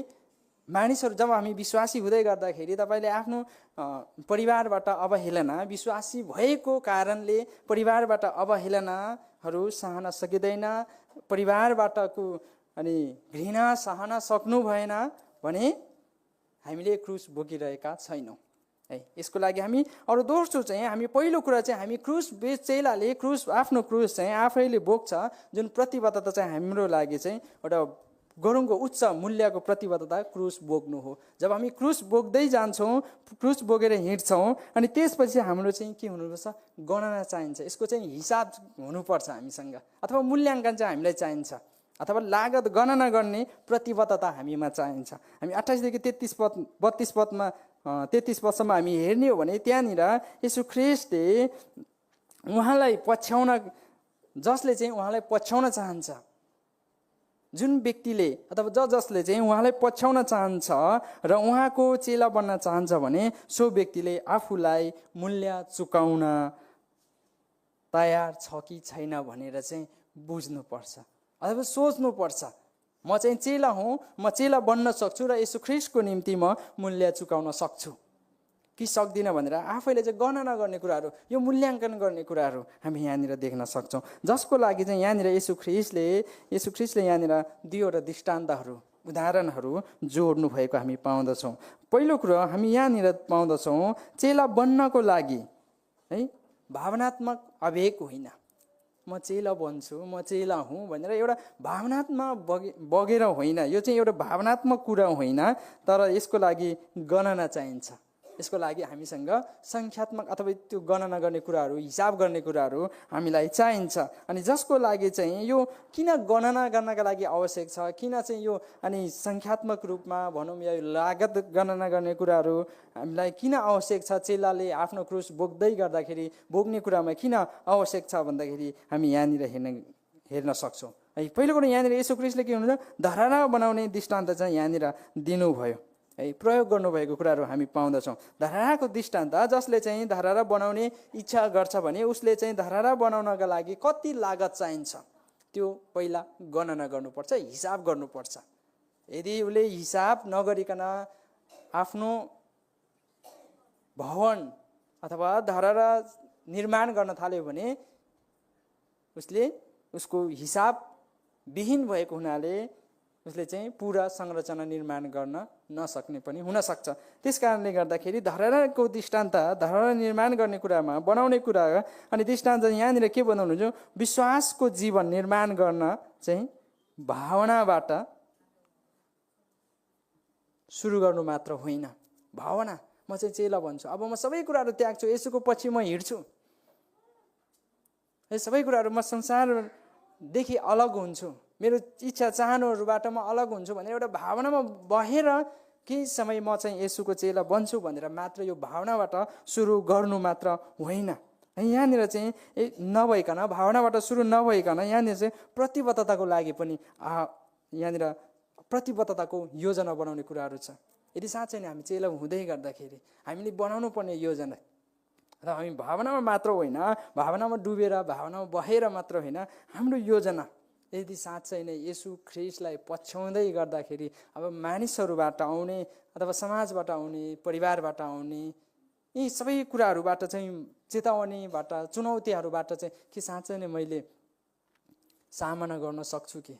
Speaker 1: मानिसहरू जब हामी विश्वासी हुँदै गर्दाखेरि तपाईँले आफ्नो परिवारबाट अवहेलना, विश्वासी भएको कारणले परिवारबाट अवहेलनाहरू सहन सकिँदैन, परिवारबाटको अनि घृणा सहन सक्नु भएन भने हामीले क्रुस बोकिरहेका छैनौँ है। यसको लागि हामी अरू दोस्रो चाहिँ हामी पहिलो कुरा चाहिँ हामी क्रुस चेलाले आफ्नो क्रुस चाहिँ आफैले बोक्छ, जुन प्रतिबद्धता चाहिँ हाम्रो लागि चाहिँ एउटा गरुङको उच्च मूल्यको प्रतिबद्धता क्रुस बोक्नु हो। जब हामी क्रुस बोक्दै जान्छौँ, क्रुस बोकेर हिँड्छौँ, अनि त्यसपछि हाम्रो चाहिँ के हुनुपर्छ, गणना चाहिन्छ। यसको चाहिँ हिसाब हुनुपर्छ हामीसँग, अथवा मूल्याङ्कन चाहिँ हामीलाई चाहिन्छ, अथवा लागत गणना गर्ने प्रतिबद्धता हामीमा चाहिन्छ। हामी 28 देखि 33 पदसम्म हामी हेर्ने हो भने त्यहाँनिर येशू ख्रीष्टले उहाँलाई पछ्याउन, जसले चाहिँ उहाँलाई पछ्याउन चाहन्छ, जुन व्यक्तिले अथवा जसले चाहिँ उहाँलाई पछ्याउन चाहन्छ र उहाँको चेला बन्न चाहन्छ भने सो व्यक्तिले आफूलाई मूल्य चुकाउन तयार छ कि छैन भनेर चाहिँ बुझ्नुपर्छ, अथवा सोच्नुपर्छ। म चाहिँ चेला हुँ, म चेला बन्न सक्छु र येशू ख्रीष्टको निम्ति म मूल्य चुकाउन सक्छु कि सक्दिनँ भनेर आफैले चाहिँ गणना गर्ने कुराहरू, यो मूल्याङ्कन गर्ने कुराहरू हामी यहाँनिर देख्न सक्छौँ। जसको लागि चाहिँ यहाँनिर येशू ख्रीष्टले यहाँनिर दुईवटा दृष्टान्तहरू, उदाहरणहरू जोड्नु भएको हामी पाउँदछौँ। पहिलो कुरो हामी यहाँनिर पाउँदछौँ, चेला बन्नको लागि है भावनात्मक आवेग होइन, म चेला बन्छु, म चेला हुँ भनेर एउटा भावनात्मक बगेर होइन। यो चाहिँ एउटा भावनात्मक कुरा होइन, तर यसको लागि गणना चाहिन्छ। यसको लागि हामीसँग सङ्ख्यात्मक अथवा त्यो गणना गर्ने कुराहरू, हिसाब गर्ने कुराहरू हामीलाई चाहिन्छ। अनि जसको लागि चाहिँ यो किन गणना गर्नका लागि आवश्यक छ, किन चाहिँ यो अनि सङ्ख्यात्मक रूपमा भनौँ या लागत गणना गर्ने कुराहरू हामीलाई किन आवश्यक छ, चेलाले आफ्नो क्रुस बोक्ने कुरामा किन आवश्यक छ भन्दाखेरि हामी यहाँनिर हेर्न सक्छौँ है। पहिलो कुरो यहाँनिर येशू ख्रीष्टले के हुनुहुन्छ, धरहरा बनाउने दृष्टान्त चाहिँ यहाँनिर दिनुभयो है, प्रयोग गर्नुभएको कुराहरू हामी पाउँदछौँ। धरहराको दृष्टान्त, जसले चाहिँ धरहरा बनाउने इच्छा गर्छ भने उसले चाहिँ धरहरा बनाउनका लागि कति लागत चाहिन्छ त्यो पहिला गणना गर्नुपर्छ, हिसाब गर्नुपर्छ। यदि उसले हिसाब नगरिकन आफ्नो भवन अथवा धरहरा निर्माण गर्न थाल्यो भने उसको हिसाब विहीन भएको हुनाले उसले चाहिँ पुरा संरचना निर्माण गर्न नसक्ने पनि हुनसक्छ। त्यस कारणले गर्दाखेरि धरहराको दृष्टान्त, धरहरा निर्माण गर्ने कुरामा बनाउने कुरा अनि दृष्टान्त यहाँनिर के बनाउनुहुन्छ, विश्वासको जीवन निर्माण गर्न चाहिँ भावनाबाट सुरु गर्नु मात्र होइन। भावना, म चाहिँ चेला बन्छु, अब म सबै कुराहरू त्याग्छु, येशूको पछि म हिँड्छु, यो सबै कुराहरू म संसारदेखि अलग हुन्छु, मेरो इच्छा चाहनुहरूबाट म अलग हुन्छु भनेर एउटा भावनामा बहेर केही समय म चाहिँ येशूको चेला बन्छु भनेर मात्र यो भावनाबाट सुरु गर्नु मात्र होइन। यहाँनिर चाहिँ नभइकन, भावनाबाट सुरु नभइकन यहाँनिर चाहिँ प्रतिबद्धताको लागि पनि यहाँनिर प्रतिबद्धताको योजना बनाउने कुराहरू छ। यदि साँच्चै नै हामी चेला हुँदै गर्दाखेरि हामीले बनाउनु पर्ने योजना र हामी भावनामा मात्र होइन, भावनामा डुबेर भावनामा बहेर मात्र होइन, हाम्रो योजना यदि साँच्चै नै येशू ख्रीष्टलाई पछ्याउँदै गर्दाखेरि अब मानिसहरूबाट आउने अथवा समाजबाट आउने, परिवारबाट आउने यी सबै कुराहरूबाट चाहिँ, चेतावनीबाट, चुनौतीहरूबाट चाहिँ के साँच्चै नै मैले सामना गर्न सक्छु कि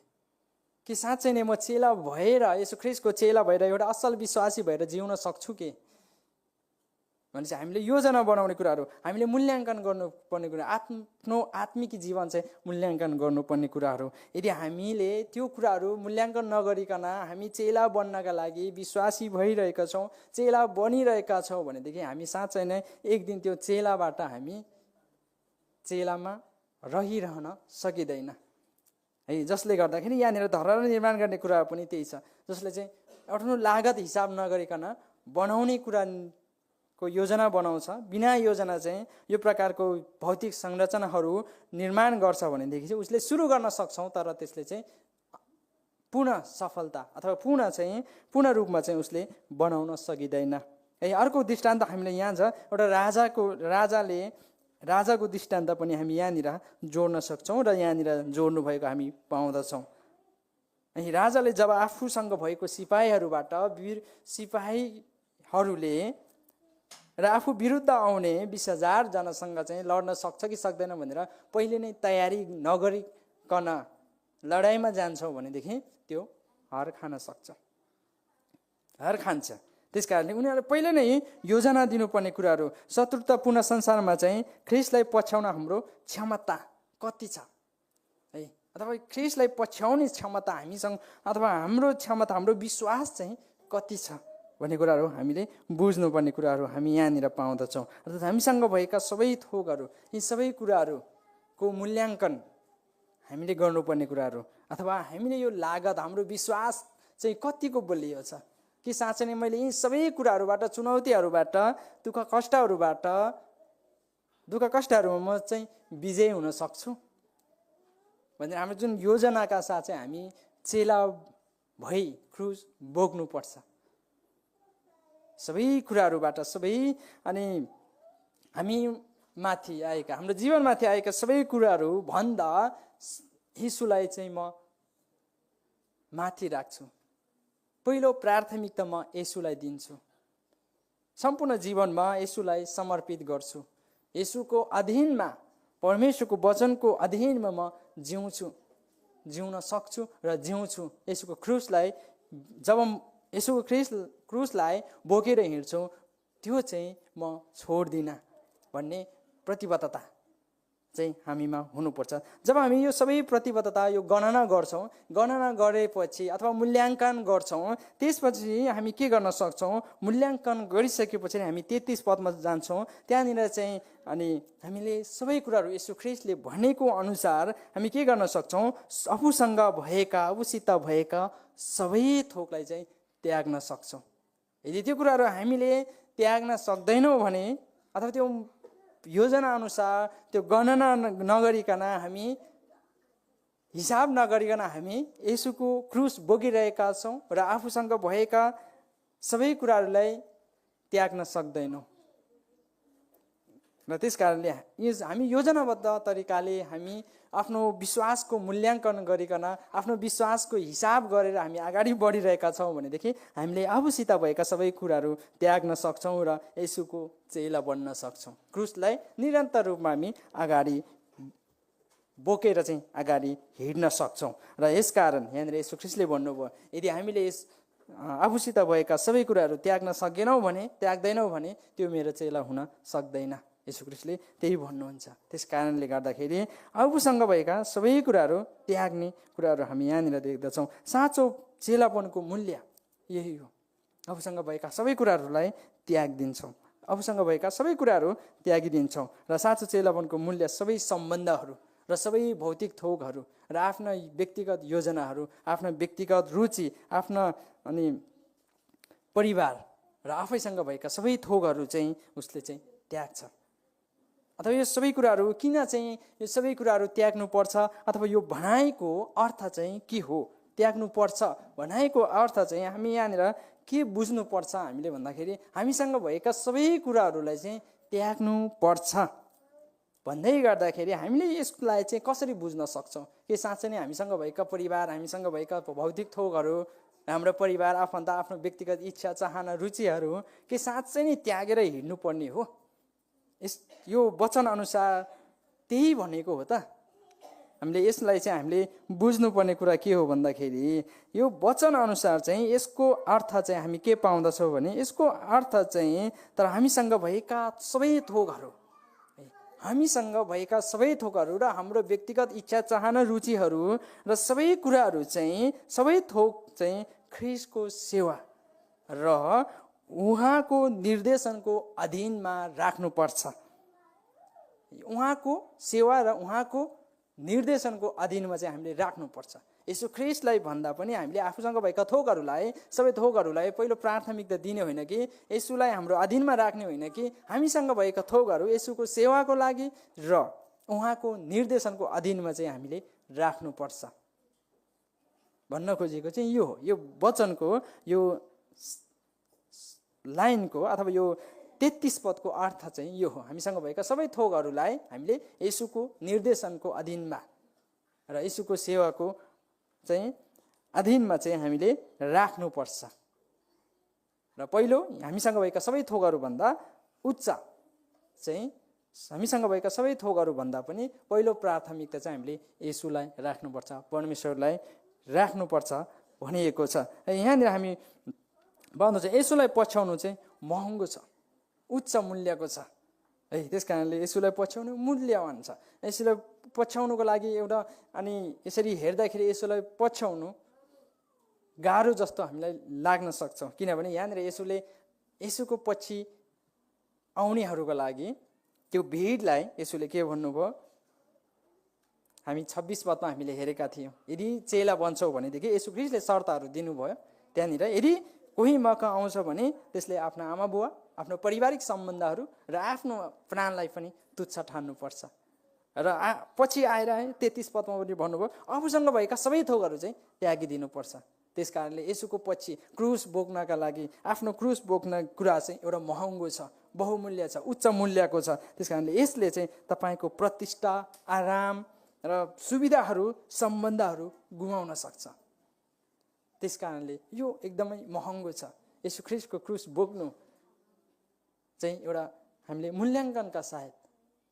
Speaker 1: कि साँच्चै नै म चेला भएर येशू ख्रीष्टको चेला भएर एउटा असल विश्वासी भएर जिउन सक्छु के भने चाहिँ हामीले योजना बनाउने कुराहरू, हामीले मूल्याङ्कन गर्नुपर्ने कुरा, आफ्नो आत्मिक जीवन चाहिँ मूल्याङ्कन गर्नुपर्ने कुराहरू। यदि हामीले त्यो कुराहरू मूल्याङ्कन नगरिकन हामी चेला बन्नका लागि विश्वासी भइरहेका छौँ, चेला बनिरहेका छौँ भनेदेखि हामी साँच्चै नै एक दिन त्यो चेलाबाट हामी चेलामा रहिरहन सकिँदैन है। जसले गर्दाखेरि यहाँनिर धरहरा निर्माण गर्ने कुरा पनि त्यही छ, जसले चाहिँ आफ्नो लागत हिसाब नगरिकन बनाउने कुराको योजना बनाउँछ। बिना योजना चाहिँ यो प्रकारको भौतिक संरचनाहरू निर्माण गर्छ भनेदेखि चाहिँ उसले सुरु गर्न सक्छौँ, तर त्यसले चाहिँ पूर्ण सफलता अथवा पूर्ण रूपमा चाहिँ उसले बनाउन सकिँदैन है। अर्को दृष्टान्त हामीले यहाँ छ, एउटा राजाको दृष्टान्त पनि हामी यहाँनिर जोड्न सक्छौँ र यहाँनिर जोड्नु भएको हामी पाउँदछौँ। राजाले जब आफूसँग भएको सिपाहीहरूबाट सिपाहीहरूले र आफू विरुद्ध आउने 20,000 जनासँग चाहिँ लड्न सक्छ कि सक्दैन भनेर पहिले नै तयारी नगरिकन लडाइँमा जान्छौँ भनेदेखि त्यो हार खान सक्छ, हार खान्छ। त्यस कारणले उनीहरूले पहिले नै योजना दिनुपर्ने कुराहरू, शत्रुतापूर्ण संसारमा चाहिँ ख्रीष्टलाई पछ्याउन हाम्रो क्षमता कति छ है, अथवा ख्रीष्टलाई पछ्याउने क्षमता हामीसँग अथवा हाम्रो क्षमता, हाम्रो विश्वास चाहिँ कति छ भन्ने कुराहरू हामीले बुझ्नुपर्ने कुराहरू हामी यहाँनिर पाउँदछौँ। अर्थात् हामीसँग भएका सबै थोकहरू, यी सबै कुराहरूको मूल्याङ्कन हामीले गर्नुपर्ने कुराहरू, अथवा हामीले यो लागत, हाम्रो विश्वास चाहिँ कतिको बलियो छ कि साँच्चै नै मैले यी सबै कुराहरूबाट, चुनौतीहरूबाट, दुःख कष्टहरूमा म चाहिँ विजय हुन सक्छु भनेर हाम्रो जुन योजनाका साथ चाहिँ हामी चेला भई क्रुस बोक्नुपर्छ। सबै कुराहरूबाट अनि हामी माथि आएका, हाम्रो जीवनमाथि आएका सबै कुराहरू भन्दा यीशुलाई चाहिँ म माथि राख्छु। पहिलो प्राथमिकता म येशूलाई दिन्छु। सम्पूर्ण जीवनमा येशूलाई समर्पित गर्छु। येशूको अधीनमा, परमेश्वरको वचनको अधीनमा म जिउन सक्छु र जिउँछु। येशूको क्रुसलाई जब येशूको क्रुसलाई बोकेर हिँड्छु, त्यो चाहिँ म छोड्दिनँ भन्ने प्रतिबद्धता चाहिँ हामीमा हुनुपर्छ। जब हामी यो सबै प्रतिबद्धता, यो गणना गर्छौँ, गणना गरेपछि अथवा मूल्याङ्कन गर्छौँ, त्यसपछि हामी के गर्न सक्छौँ, मूल्याङ्कन गरिसकेपछि हामी 33 पदमा जान्छौँ। त्यहाँनिर चाहिँ अनि हामीले सबै कुराहरू येशू ख्रीष्टले भनेको अनुसार हामी के गर्न सक्छौँ, आफूसित भएका सबै थोकलाई चाहिँ त्याग्न सक्छौँ। यदि त्यो कुराहरू हामीले त्याग्न सक्दैनौँ भने, अथवा त्यो योजना अनुसार त्यो गणना नगरिकन, हामी हिसाब नगरिकन हामी येशूको क्रुस बोकिरहेका छौँ र आफूसँग भएका सबै कुराहरूलाई त्याग्न सक्दैनौँ। र त्यस कारणले हामी योजनाबद्ध तरिकाले हामी आफ्नो विश्वासको मूल्याङ्कन गरिकन, आफ्नो विश्वासको हिसाब गरेर हामी अगाडि बढिरहेका छौँ भनेदेखि हामीले आफूसित भएका सबै कुराहरू त्याग्न सक्छौँ र येशूको चेला बन्न सक्छौँ। क्रुसलाई निरन्तर रूपमा हामी अगाडि बोकेर चाहिँ अगाडि हिँड्न सक्छौँ। र यसकारण यहाँनिर येशू ख्रीष्टले भन्नुभयो, यदि हामीले आफूसित भएका सबै कुराहरू त्याग्दैनौँ भने त्यो मेरो चेला हुन सक्दैन। येशू ख्रीष्टले त्यही भन्नुहुन्छ। त्यस कारणले गर्दाखेरि आफूसँग भएका सबै कुराहरू त्याग्ने कुराहरू हामी यहाँनिर देख्दछौँ। साँचो चेलापनको मूल्य यही हो, आफूसँग भएका सबै कुराहरूलाई त्यागिदिन्छौँ, आफूसँग भएका सबै कुराहरू त्यागिदिन्छौँ। र साँचो चेलापनको मूल्य सबै सम्बन्धहरू र सबै भौतिक थोकहरू र आफ्ना व्यक्तिगत योजनाहरू, आफ्ना व्यक्तिगत रुचि, आफ्ना अनि परिवार र आफैसँग भएका सबै थोकहरू चाहिँ उसले चाहिँ त्याग्छ। अथवा यो सबै कुराहरू किन चाहिँ यो सबै कुराहरू त्याग्नु पर्छ, अथवा यो भनाइको अर्थ चाहिँ के हो, त्याग्नु पर्छ भनाइको अर्थ चाहिँ हामी यहाँनिर के बुझ्नुपर्छ हामीले भन्दाखेरि, हामीसँग भएका सबै कुराहरूलाई चाहिँ त्याग्नु पर्छ भन्दै गर्दाखेरि हामीले यसलाई चाहिँ कसरी बुझ्न सक्छौँ कि साँच्चै नै हामीसँग भएका परिवार, हामीसँग भएका भौतिक थोकहरू, हाम्रो परिवार, आफन्त, आफ्नो व्यक्तिगत इच्छा, चाहना, रुचिहरू के साँच्चै नै त्यागेर हिँड्नुपर्ने हो? यो वचन अनुसार त्यही भनेको हो त हामीले यसलाई चाहिँ हामीले बुझ्नुपर्ने कुरा के हो भन्दाखेरि यो वचन अनुसार चाहिँ यसको अर्थ चाहिँ हामी के पाउँदछौँ भने यसको अर्थ चाहिँ तर हामीसँग भएका सबै थोकहरू, हामीसँग भएका सबै थोकहरू र हाम्रो व्यक्तिगत इच्छा चाहना रुचिहरू र सबै कुराहरू चाहिँ सबै थोक चाहिँ ख्रीष्टको सेवा र उहाँको निर्देशनको अधीनमा राख्नुपर्छ। उहाँको सेवा र उहाँको निर्देशनको अधीनमा चाहिँ हामीले राख्नुपर्छ। यसो ख्रीष्टलाई भन्दा पनि हामीले आफूसँग भएका थोकहरूलाई सबै थोकहरूलाई पहिलो प्राथमिकता दिने होइन कि यसुलाई हाम्रो अधीनमा राख्ने होइन कि हामीसँग भएका थोकहरू यसुको सेवाको लागि र उहाँको निर्देशनको अधीनमा चाहिँ हामीले राख्नुपर्छ भन्न खोजेको चाहिँ यो हो। यो वचनको यो लाइनको अथवा यो 33 पदको अर्थ चाहिँ यो हो। हामीसँग भएका सबै थोकहरूलाई हामीले यसुको निर्देशनको अधीनमा र यसुको सेवाको चाहिँ अधीनमा चाहिँ हामीले राख्नुपर्छ। र पहिलो हामीसँग भएका सबै थोकहरू भन्दा उच्च चाहिँ हामीसँग भएका सबै थोकहरू भन्दा पनि पहिलो प्राथमिकता चाहिँ हामीले यसुलाई राख्नुपर्छ, परमेश्वरलाई राख्नुपर्छ भनिएको छ। यहाँनिर हामी भन्नु चाहिँ यसुलाई पछ्याउनु चाहिँ महँगो छ, उच्च मूल्यको छ है। त्यस कारणले यसुलाई पछ्याउनु मूल्यवान छ। यसुलाई पछ्याउनुको लागि एउटा अनि यसरी हेर्दाखेरि यसुलाई पछ्याउनु गाह्रो जस्तो हामीलाई लाग्न सक्छ, किनभने यहाँनिर यसुले यसुको पछि आउनेहरूको लागि त्यो भिडलाई यसुले के भन्नुभयो, हामी 26 पदमा हामीले हेरेका थियौँ, यदि चेला बन्छौ भनेदेखि यसु ख्रीष्टले शर्तहरू दिनुभयो त्यहाँनिर। यदि कोही मका आउँछ भने त्यसले आफ्नो आमा बुवा, आफ्नो पारिवारिक सम्बन्धहरू र आफ्नो प्राणलाई पनि तुच्छ ठान्नुपर्छ। र पछि आएर 33 पदमा पनि भन्नुभयो आफूसँग भएका सबै थोकहरू चाहिँ त्यागिदिनुपर्छ। त्यस कारणले यसुको पछि क्रुस बोक्नका लागि आफ्नो क्रुस बोक्न कुरा चाहिँ एउटा महँगो छ, बहुमूल्य छ, उच्च मूल्यको छ। त्यस कारणले यसले चाहिँ तपाईँको प्रतिष्ठा, आराम र सुविधाहरू, सम्बन्धहरू गुमाउन सक्छ। त्यस कारणले यो एकदमै महँगो छ। यसु ख्रीष्टको क्रुस बोक्नु चाहिँ एउटा हामीले मूल्याङ्कनका साथ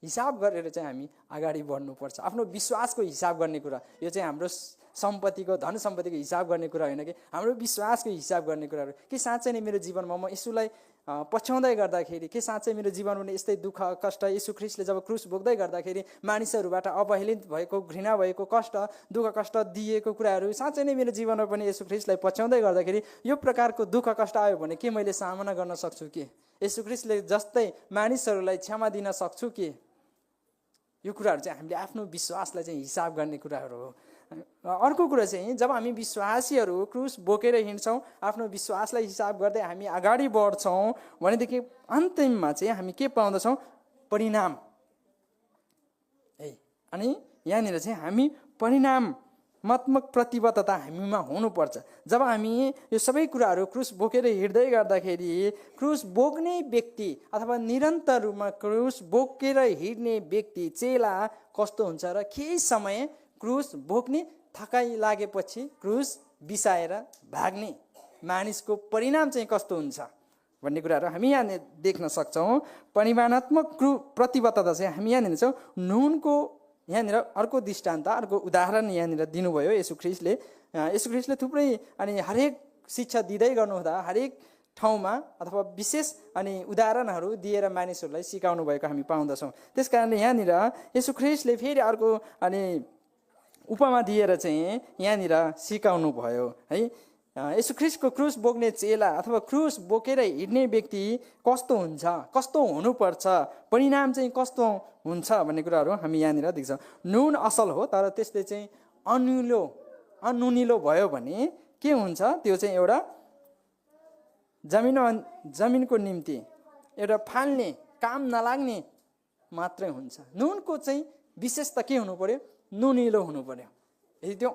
Speaker 1: हिसाब गरेर चाहिँ हामी अगाडि बढ्नुपर्छ। आफ्नो विश्वासको हिसाब गर्ने कुरा, यो चाहिँ हाम्रो सम्पत्तिको, धन सम्पत्तिको हिसाब गर्ने कुरा होइन कि हाम्रो विश्वासको हिसाब गर्ने कुराहरू। के साँच्चै नै मेरो जीवनमा म यसुलाई पछ्याउँदै गर्दाखेरि, के साँच्चै मेरो जीवनमा यस्तै दुःख कष्ट यसु ख्रीष्टले जब क्रुस बोक्दै गर्दाखेरि मानिसहरूबाट अवहेलित भएको, घृणा भएको, कष्ट दुःख कष्ट दिएको कुराहरू साँच्चै नै मेरो जीवनमा पनि यसु ख्रीष्टलाई पछ्याउँदै गर्दाखेरि यो प्रकारको दुःख कष्ट आयो भने के मैले सामना गर्न सक्छु कि? यसु ख्रीष्टले जस्तै मानिसहरूलाई क्षमा दिन सक्छु कि? यो कुराहरू चाहिँ हामीले आफ्नो विश्वासलाई चाहिँ हिसाब गर्ने कुराहरू हो। अर्को कुरा चाहिँ जब हामी विश्वासीहरू क्रुस बोकेर हिँड्छौँ, आफ्नो विश्वासलाई हिसाब गर्दै हामी अगाडि बढ्छौँ भनेदेखि अन्तिममा चाहिँ हामी के पाउँदछौँ? परिणाम है। अनि यहाँनिर चाहिँ हामी परिणामात्मक प्रतिबद्धता हामीमा हुनुपर्छ। जब हामी यो सबै कुराहरू क्रुस बोकेर हिँड्दै गर्दाखेरि क्रुस बोक्ने व्यक्ति अथवा निरन्तर रूपमा क्रुस बोकेर हिँड्ने व्यक्ति, चेला कस्तो हुन्छ र केही समय क्रुस बोक्ने, थकाइ लागेपछि क्रुस बिसाएर भाग्ने मानिसको परिणाम चाहिँ कस्तो हुन्छ भन्ने कुराहरू हामी यहाँ देख्न सक्छौँ। परिमाणात्मक प्रतिबद्धता चाहिँ हामी यहाँनिर छौँ। नुनको यहाँनिर अर्को दृष्टान्त, अर्को उदाहरण यहाँनिर दिनुभयो यसु ख्रीष्टले। यसु ख्रीष्टले थुप्रै अनि हरेक शिक्षा दिँदै गर्नुहुँदा हरेक ठाउँमा अथवा विशेष अनि उदाहरणहरू दिएर मानिसहरूलाई सिकाउनु भएको हामी पाउँदछौँ। त्यस कारणले यहाँनिर यसु ख्रीष्टले फेरि अर्को अनि उपमा दिएर चाहिँ यहाँनिर सिकाउनु भयो है। यसु ख्रीष्टको क्रुस बोक्ने चेला अथवा क्रुस बोकेर हिँड्ने व्यक्ति कस्तो हुन्छ, कस्तो हुनुपर्छ, परिणाम चाहिँ कस्तो हुन्छ भन्ने कुराहरू हामी यहाँनिर देख्छौँ। नुन असल हो तर त्यसले चाहिँ अनुनिलो भयो भने के हुन्छ? त्यो चाहिँ एउटा जमिनको निम्ति एउटा फाल्ने, काम नलाग्ने मात्रै हुन्छ। नुनको चाहिँ विशेषता के हुनु पर्यो? नुनिलो हुनु पर्यो। यदि त्यो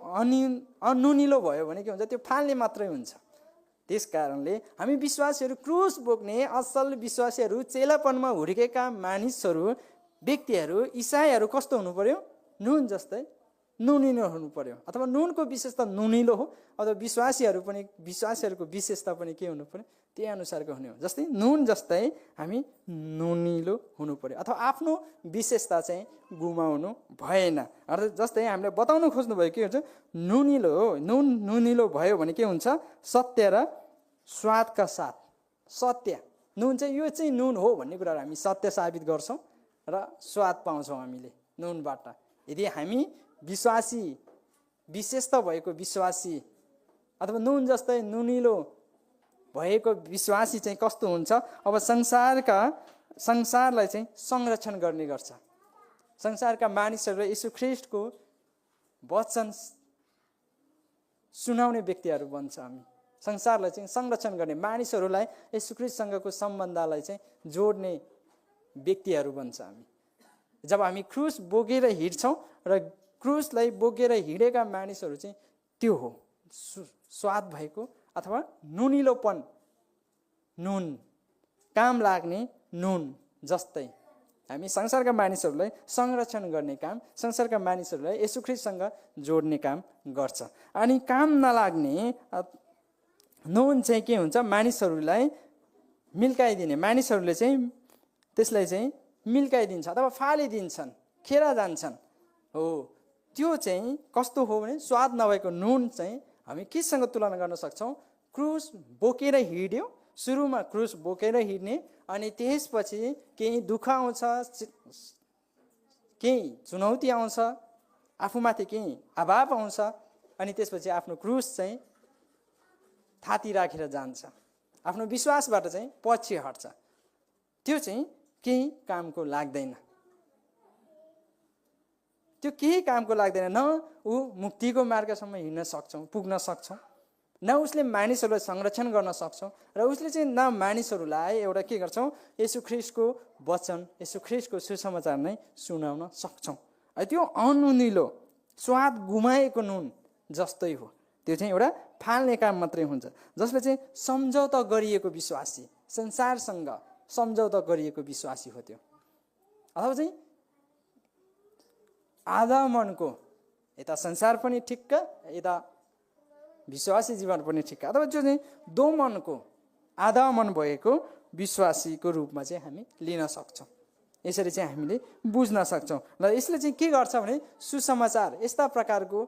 Speaker 1: अनुनिलो भयो भने के हुन्छ? त्यो फाल्ने मात्रै हुन्छ। त्यस कारणले हामी विश्वासीहरू, क्रुस बोक्ने असल विश्वासीहरू, चेलापनमा हुर्केका मानिसहरू, व्यक्तिहरू, इसाईहरू कस्तो हुनु पर्यो? नुन जस्तै नुनिलो हुनु पर्यो, अथवा नुनको विशेषता नुनिलो हो, अथवा विश्वासीहरूको विशेषता पनि के हुनु पर्यो, त्यही अनुसारको हुने हो। जस्तै नुन जस्तै हामी नुनिलो हुनु पर्यो, अथवा आफ्नो विशेषता चाहिँ गुमाउनु भएन। अर्थात् जस्तै हामीले बताउनु खोज्नुभयो के हुन्छ, नुनिलो हो, नुनिलो भयो भने के हुन्छ, सत्य र स्वादका साथ। सत्य नुन चाहिँ यो चाहिँ नुन हो भन्ने कुराहरू हामी सत्य साबित गर्छौँ र स्वाद पाउँछौँ हामीले नुनबाट। यदि हामी विश्वासी, विशेषता भएको विश्वासी अथवा नुन जस्तै नुनिलो भएको विश्वासी चाहिँ कस्तो हुन्छ, अब संसारलाई चाहिँ संरक्षण गर्ने गर्छ। संसारका मानिसहरूलाई यीशु ख्रीष्टको वचन सुनाउने व्यक्तिहरू बन्छ हामी। संसारलाई चाहिँ संरक्षण गर्ने, मानिसहरूलाई यीशु ख्रीष्टसँगको सम्बन्धलाई चाहिँ जोड्ने व्यक्तिहरू बन्छ हामी। जब हामी क्रुस बोकेर हिँड्छौँ र क्रुसलाई बोकेर हिँडेका मानिसहरू चाहिँ त्यो हो स्वाद भएको अथवा नुनिलोपन, नुन, काम लाग्ने नुन जस्तै हामी संसारका मानिसहरूलाई संरक्षण गर्ने काम, संसारका मानिसहरूलाई यीशु ख्रीष्टसँग जोड्ने काम गर्छ। अनि काम नलाग्ने नुन चाहिँ के हुन्छ, मानिसहरूलाई मिल्काइदिने, मानिसहरूले चाहिँ त्यसलाई चाहिँ मिल्काइदिन्छ अथवा फालिदिन्छन्, खेर जान्छन् हो। त्यो चाहिँ कस्तो हो भने स्वाद नभएको नुन चाहिँ हामी केसँग तुलना गर्न सक्छौँ, क्रुस बोकेर हिँड्यो, सुरुमा क्रुस बोकेर हिँड्ने, अनि त्यसपछि केही दुःख आउँछ, केही चुनौती आउँछ, आफूमाथि केही अभाव आउँछ, अनि त्यसपछि आफ्नो क्रुस चाहिँ थाती राखेर जान्छ, आफ्नो विश्वासबाट चाहिँ पछि हट्छ। त्यो चाहिँ केही कामको लाग्दैन, त्यो केही कामको लाग्दैन। न ऊ मुक्तिको मार्गसम्म हिँड्न सक्छौँ, पुग्न सक्छौँ, न उसले मानिसहरूलाई संरक्षण गर्न सक्छौँ, र उसले चाहिँ न मानिसहरूलाई एउटा के गर्छौँ, यीशु ख्रीष्टको वचन, यीशु ख्रीष्टको सुसमाचार नै सुनाउन सक्छौँ। त्यो अनुनिलो स्वाद गुमाएको नुन जस्तै हो। त्यो चाहिँ एउटा फाल्ने काम मात्रै हुन्छ, जसले चाहिँ सम्झौता गरिएको विश्वासी, संसारसँग सम्झौता गरिएको विश्वासी हो त्यो। अथवा चाहिँ आधा मनको, यता संसार पनि ठिक्क, यता विश्वासी जीवन पनि ठिक्क, अथवा जो चाहिँ दो मनको, आधा मन भएको विश्वासीको रूपमा चाहिँ हामी लिन सक्छौँ। यसरी चाहिँ हामीले बुझ्न सक्छौँ। र यसले चाहिँ के गर्छ भने सुसमाचार, यस्ता प्रकारको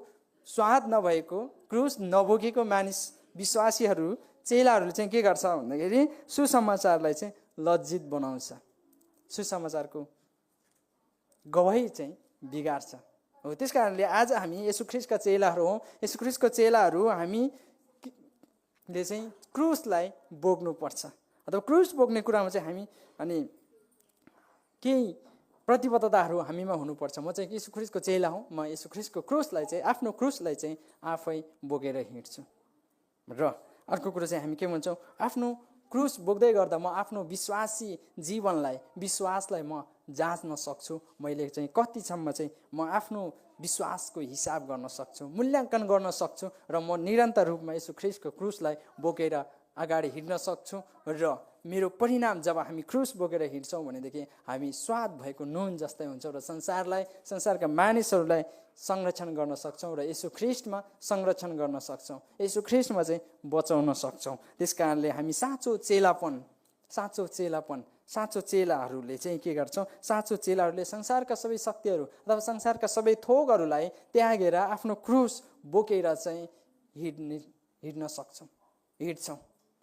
Speaker 1: स्वाद नभएको, क्रुस नबोकेको मानिस, विश्वासीहरू, चेलाहरूले चाहिँ के गर्छ भन्दाखेरि सुसमाचारलाई चाहिँ लज्जित बनाउँछ, सुसमाचारको गवाही चाहिँ बिगार्छ हो। त्यस कारणले आज हामी यीशु ख्रीष्टका चेलाहरू हौँ। यीशु ख्रीष्टको चेलाहरू हामीले चाहिँ क्रुसलाई बोक्नुपर्छ, अथवा क्रुस बोक्ने कुरामा चाहिँ हामी अनि केही प्रतिबद्धताहरू हामीमा हुनुपर्छ। म चाहिँ यीशु ख्रीष्टको चेला हुँ, म यीशु ख्रीष्टको क्रुसलाई चाहिँ, आफ्नो क्रुसलाई चाहिँ आफै बोकेर हिँड्छु। र अर्को कुरो चाहिँ हामी के भन्छौँ, आफ्नो क्रुस बोक्दै गर्दा म आफ्नो विश्वासी जीवनलाई, विश्वासलाई म जाँच्न सक्छु। मैले चाहिँ कतिसम्म चाहिँ म आफ्नो विश्वासको हिसाब गर्न सक्छु, मूल्याङ्कन गर्न सक्छु, र म निरन्तर रूपमा यीशु ख्रीष्टको क्रुसलाई बोकेर अगाडि हिँड्न सक्छु। र मेरो परिणाम जब हामी क्रुस बोकेर हिँड्छौँ भनेदेखि हामी स्वाद भएको नुन जस्तै हुन्छौँ, र संसारलाई, संसारका मानिसहरूलाई संरक्षण गर्न सक्छौँ, र यीशु ख्रीष्टमा संरक्षण गर्न सक्छौँ, यीशु ख्रीष्टमा चाहिँ बचाउन सक्छौँ। त्यस कारणले हामी साँचो चेलाहरूले चाहिँ के गर्छौँ, साँचो चेलाहरूले संसारका सबै शक्तिहरू अथवा संसारका सबै थोकहरूलाई त्यागेर आफ्नो क्रुस बोकेर चाहिँ हिँड्छौँ।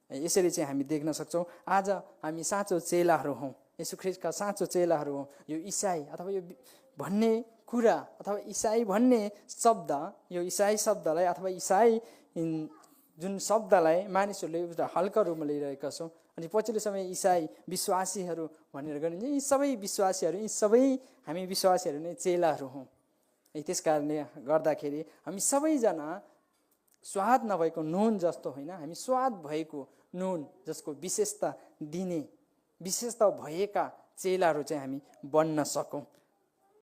Speaker 1: यसरी चाहिँ हामी देख्न सक्छौँ। आज हामी साँचो चेलाहरू हौँ, यीशु ख्रीष्टका साँचो चेलाहरू हौँ। यो इसाई अथवा यो भन्ने कुरा अथवा इसाई भन्ने शब्द, यो इसाई शब्दलाई अथवा इसाई जुन शब्दलाई मानिसहरूले एउटा हल्का रूपमा लिइरहेका छौँ। अनि पछिल्लो समय इसाई विश्वासीहरू भनेर गरिन्छ। यी सबै विश्वासीहरू, यी सबै हामी विश्वासीहरू नै चेलाहरू हौँ। त्यस कारणले गर्दाखेरि हामी सबैजना स्वाद नभएको नुन जस्तो होइन, हामी स्वाद भएको नुन जसको विशेषता भएका चेलाहरू चाहिँ हामी बन्न सकौँ।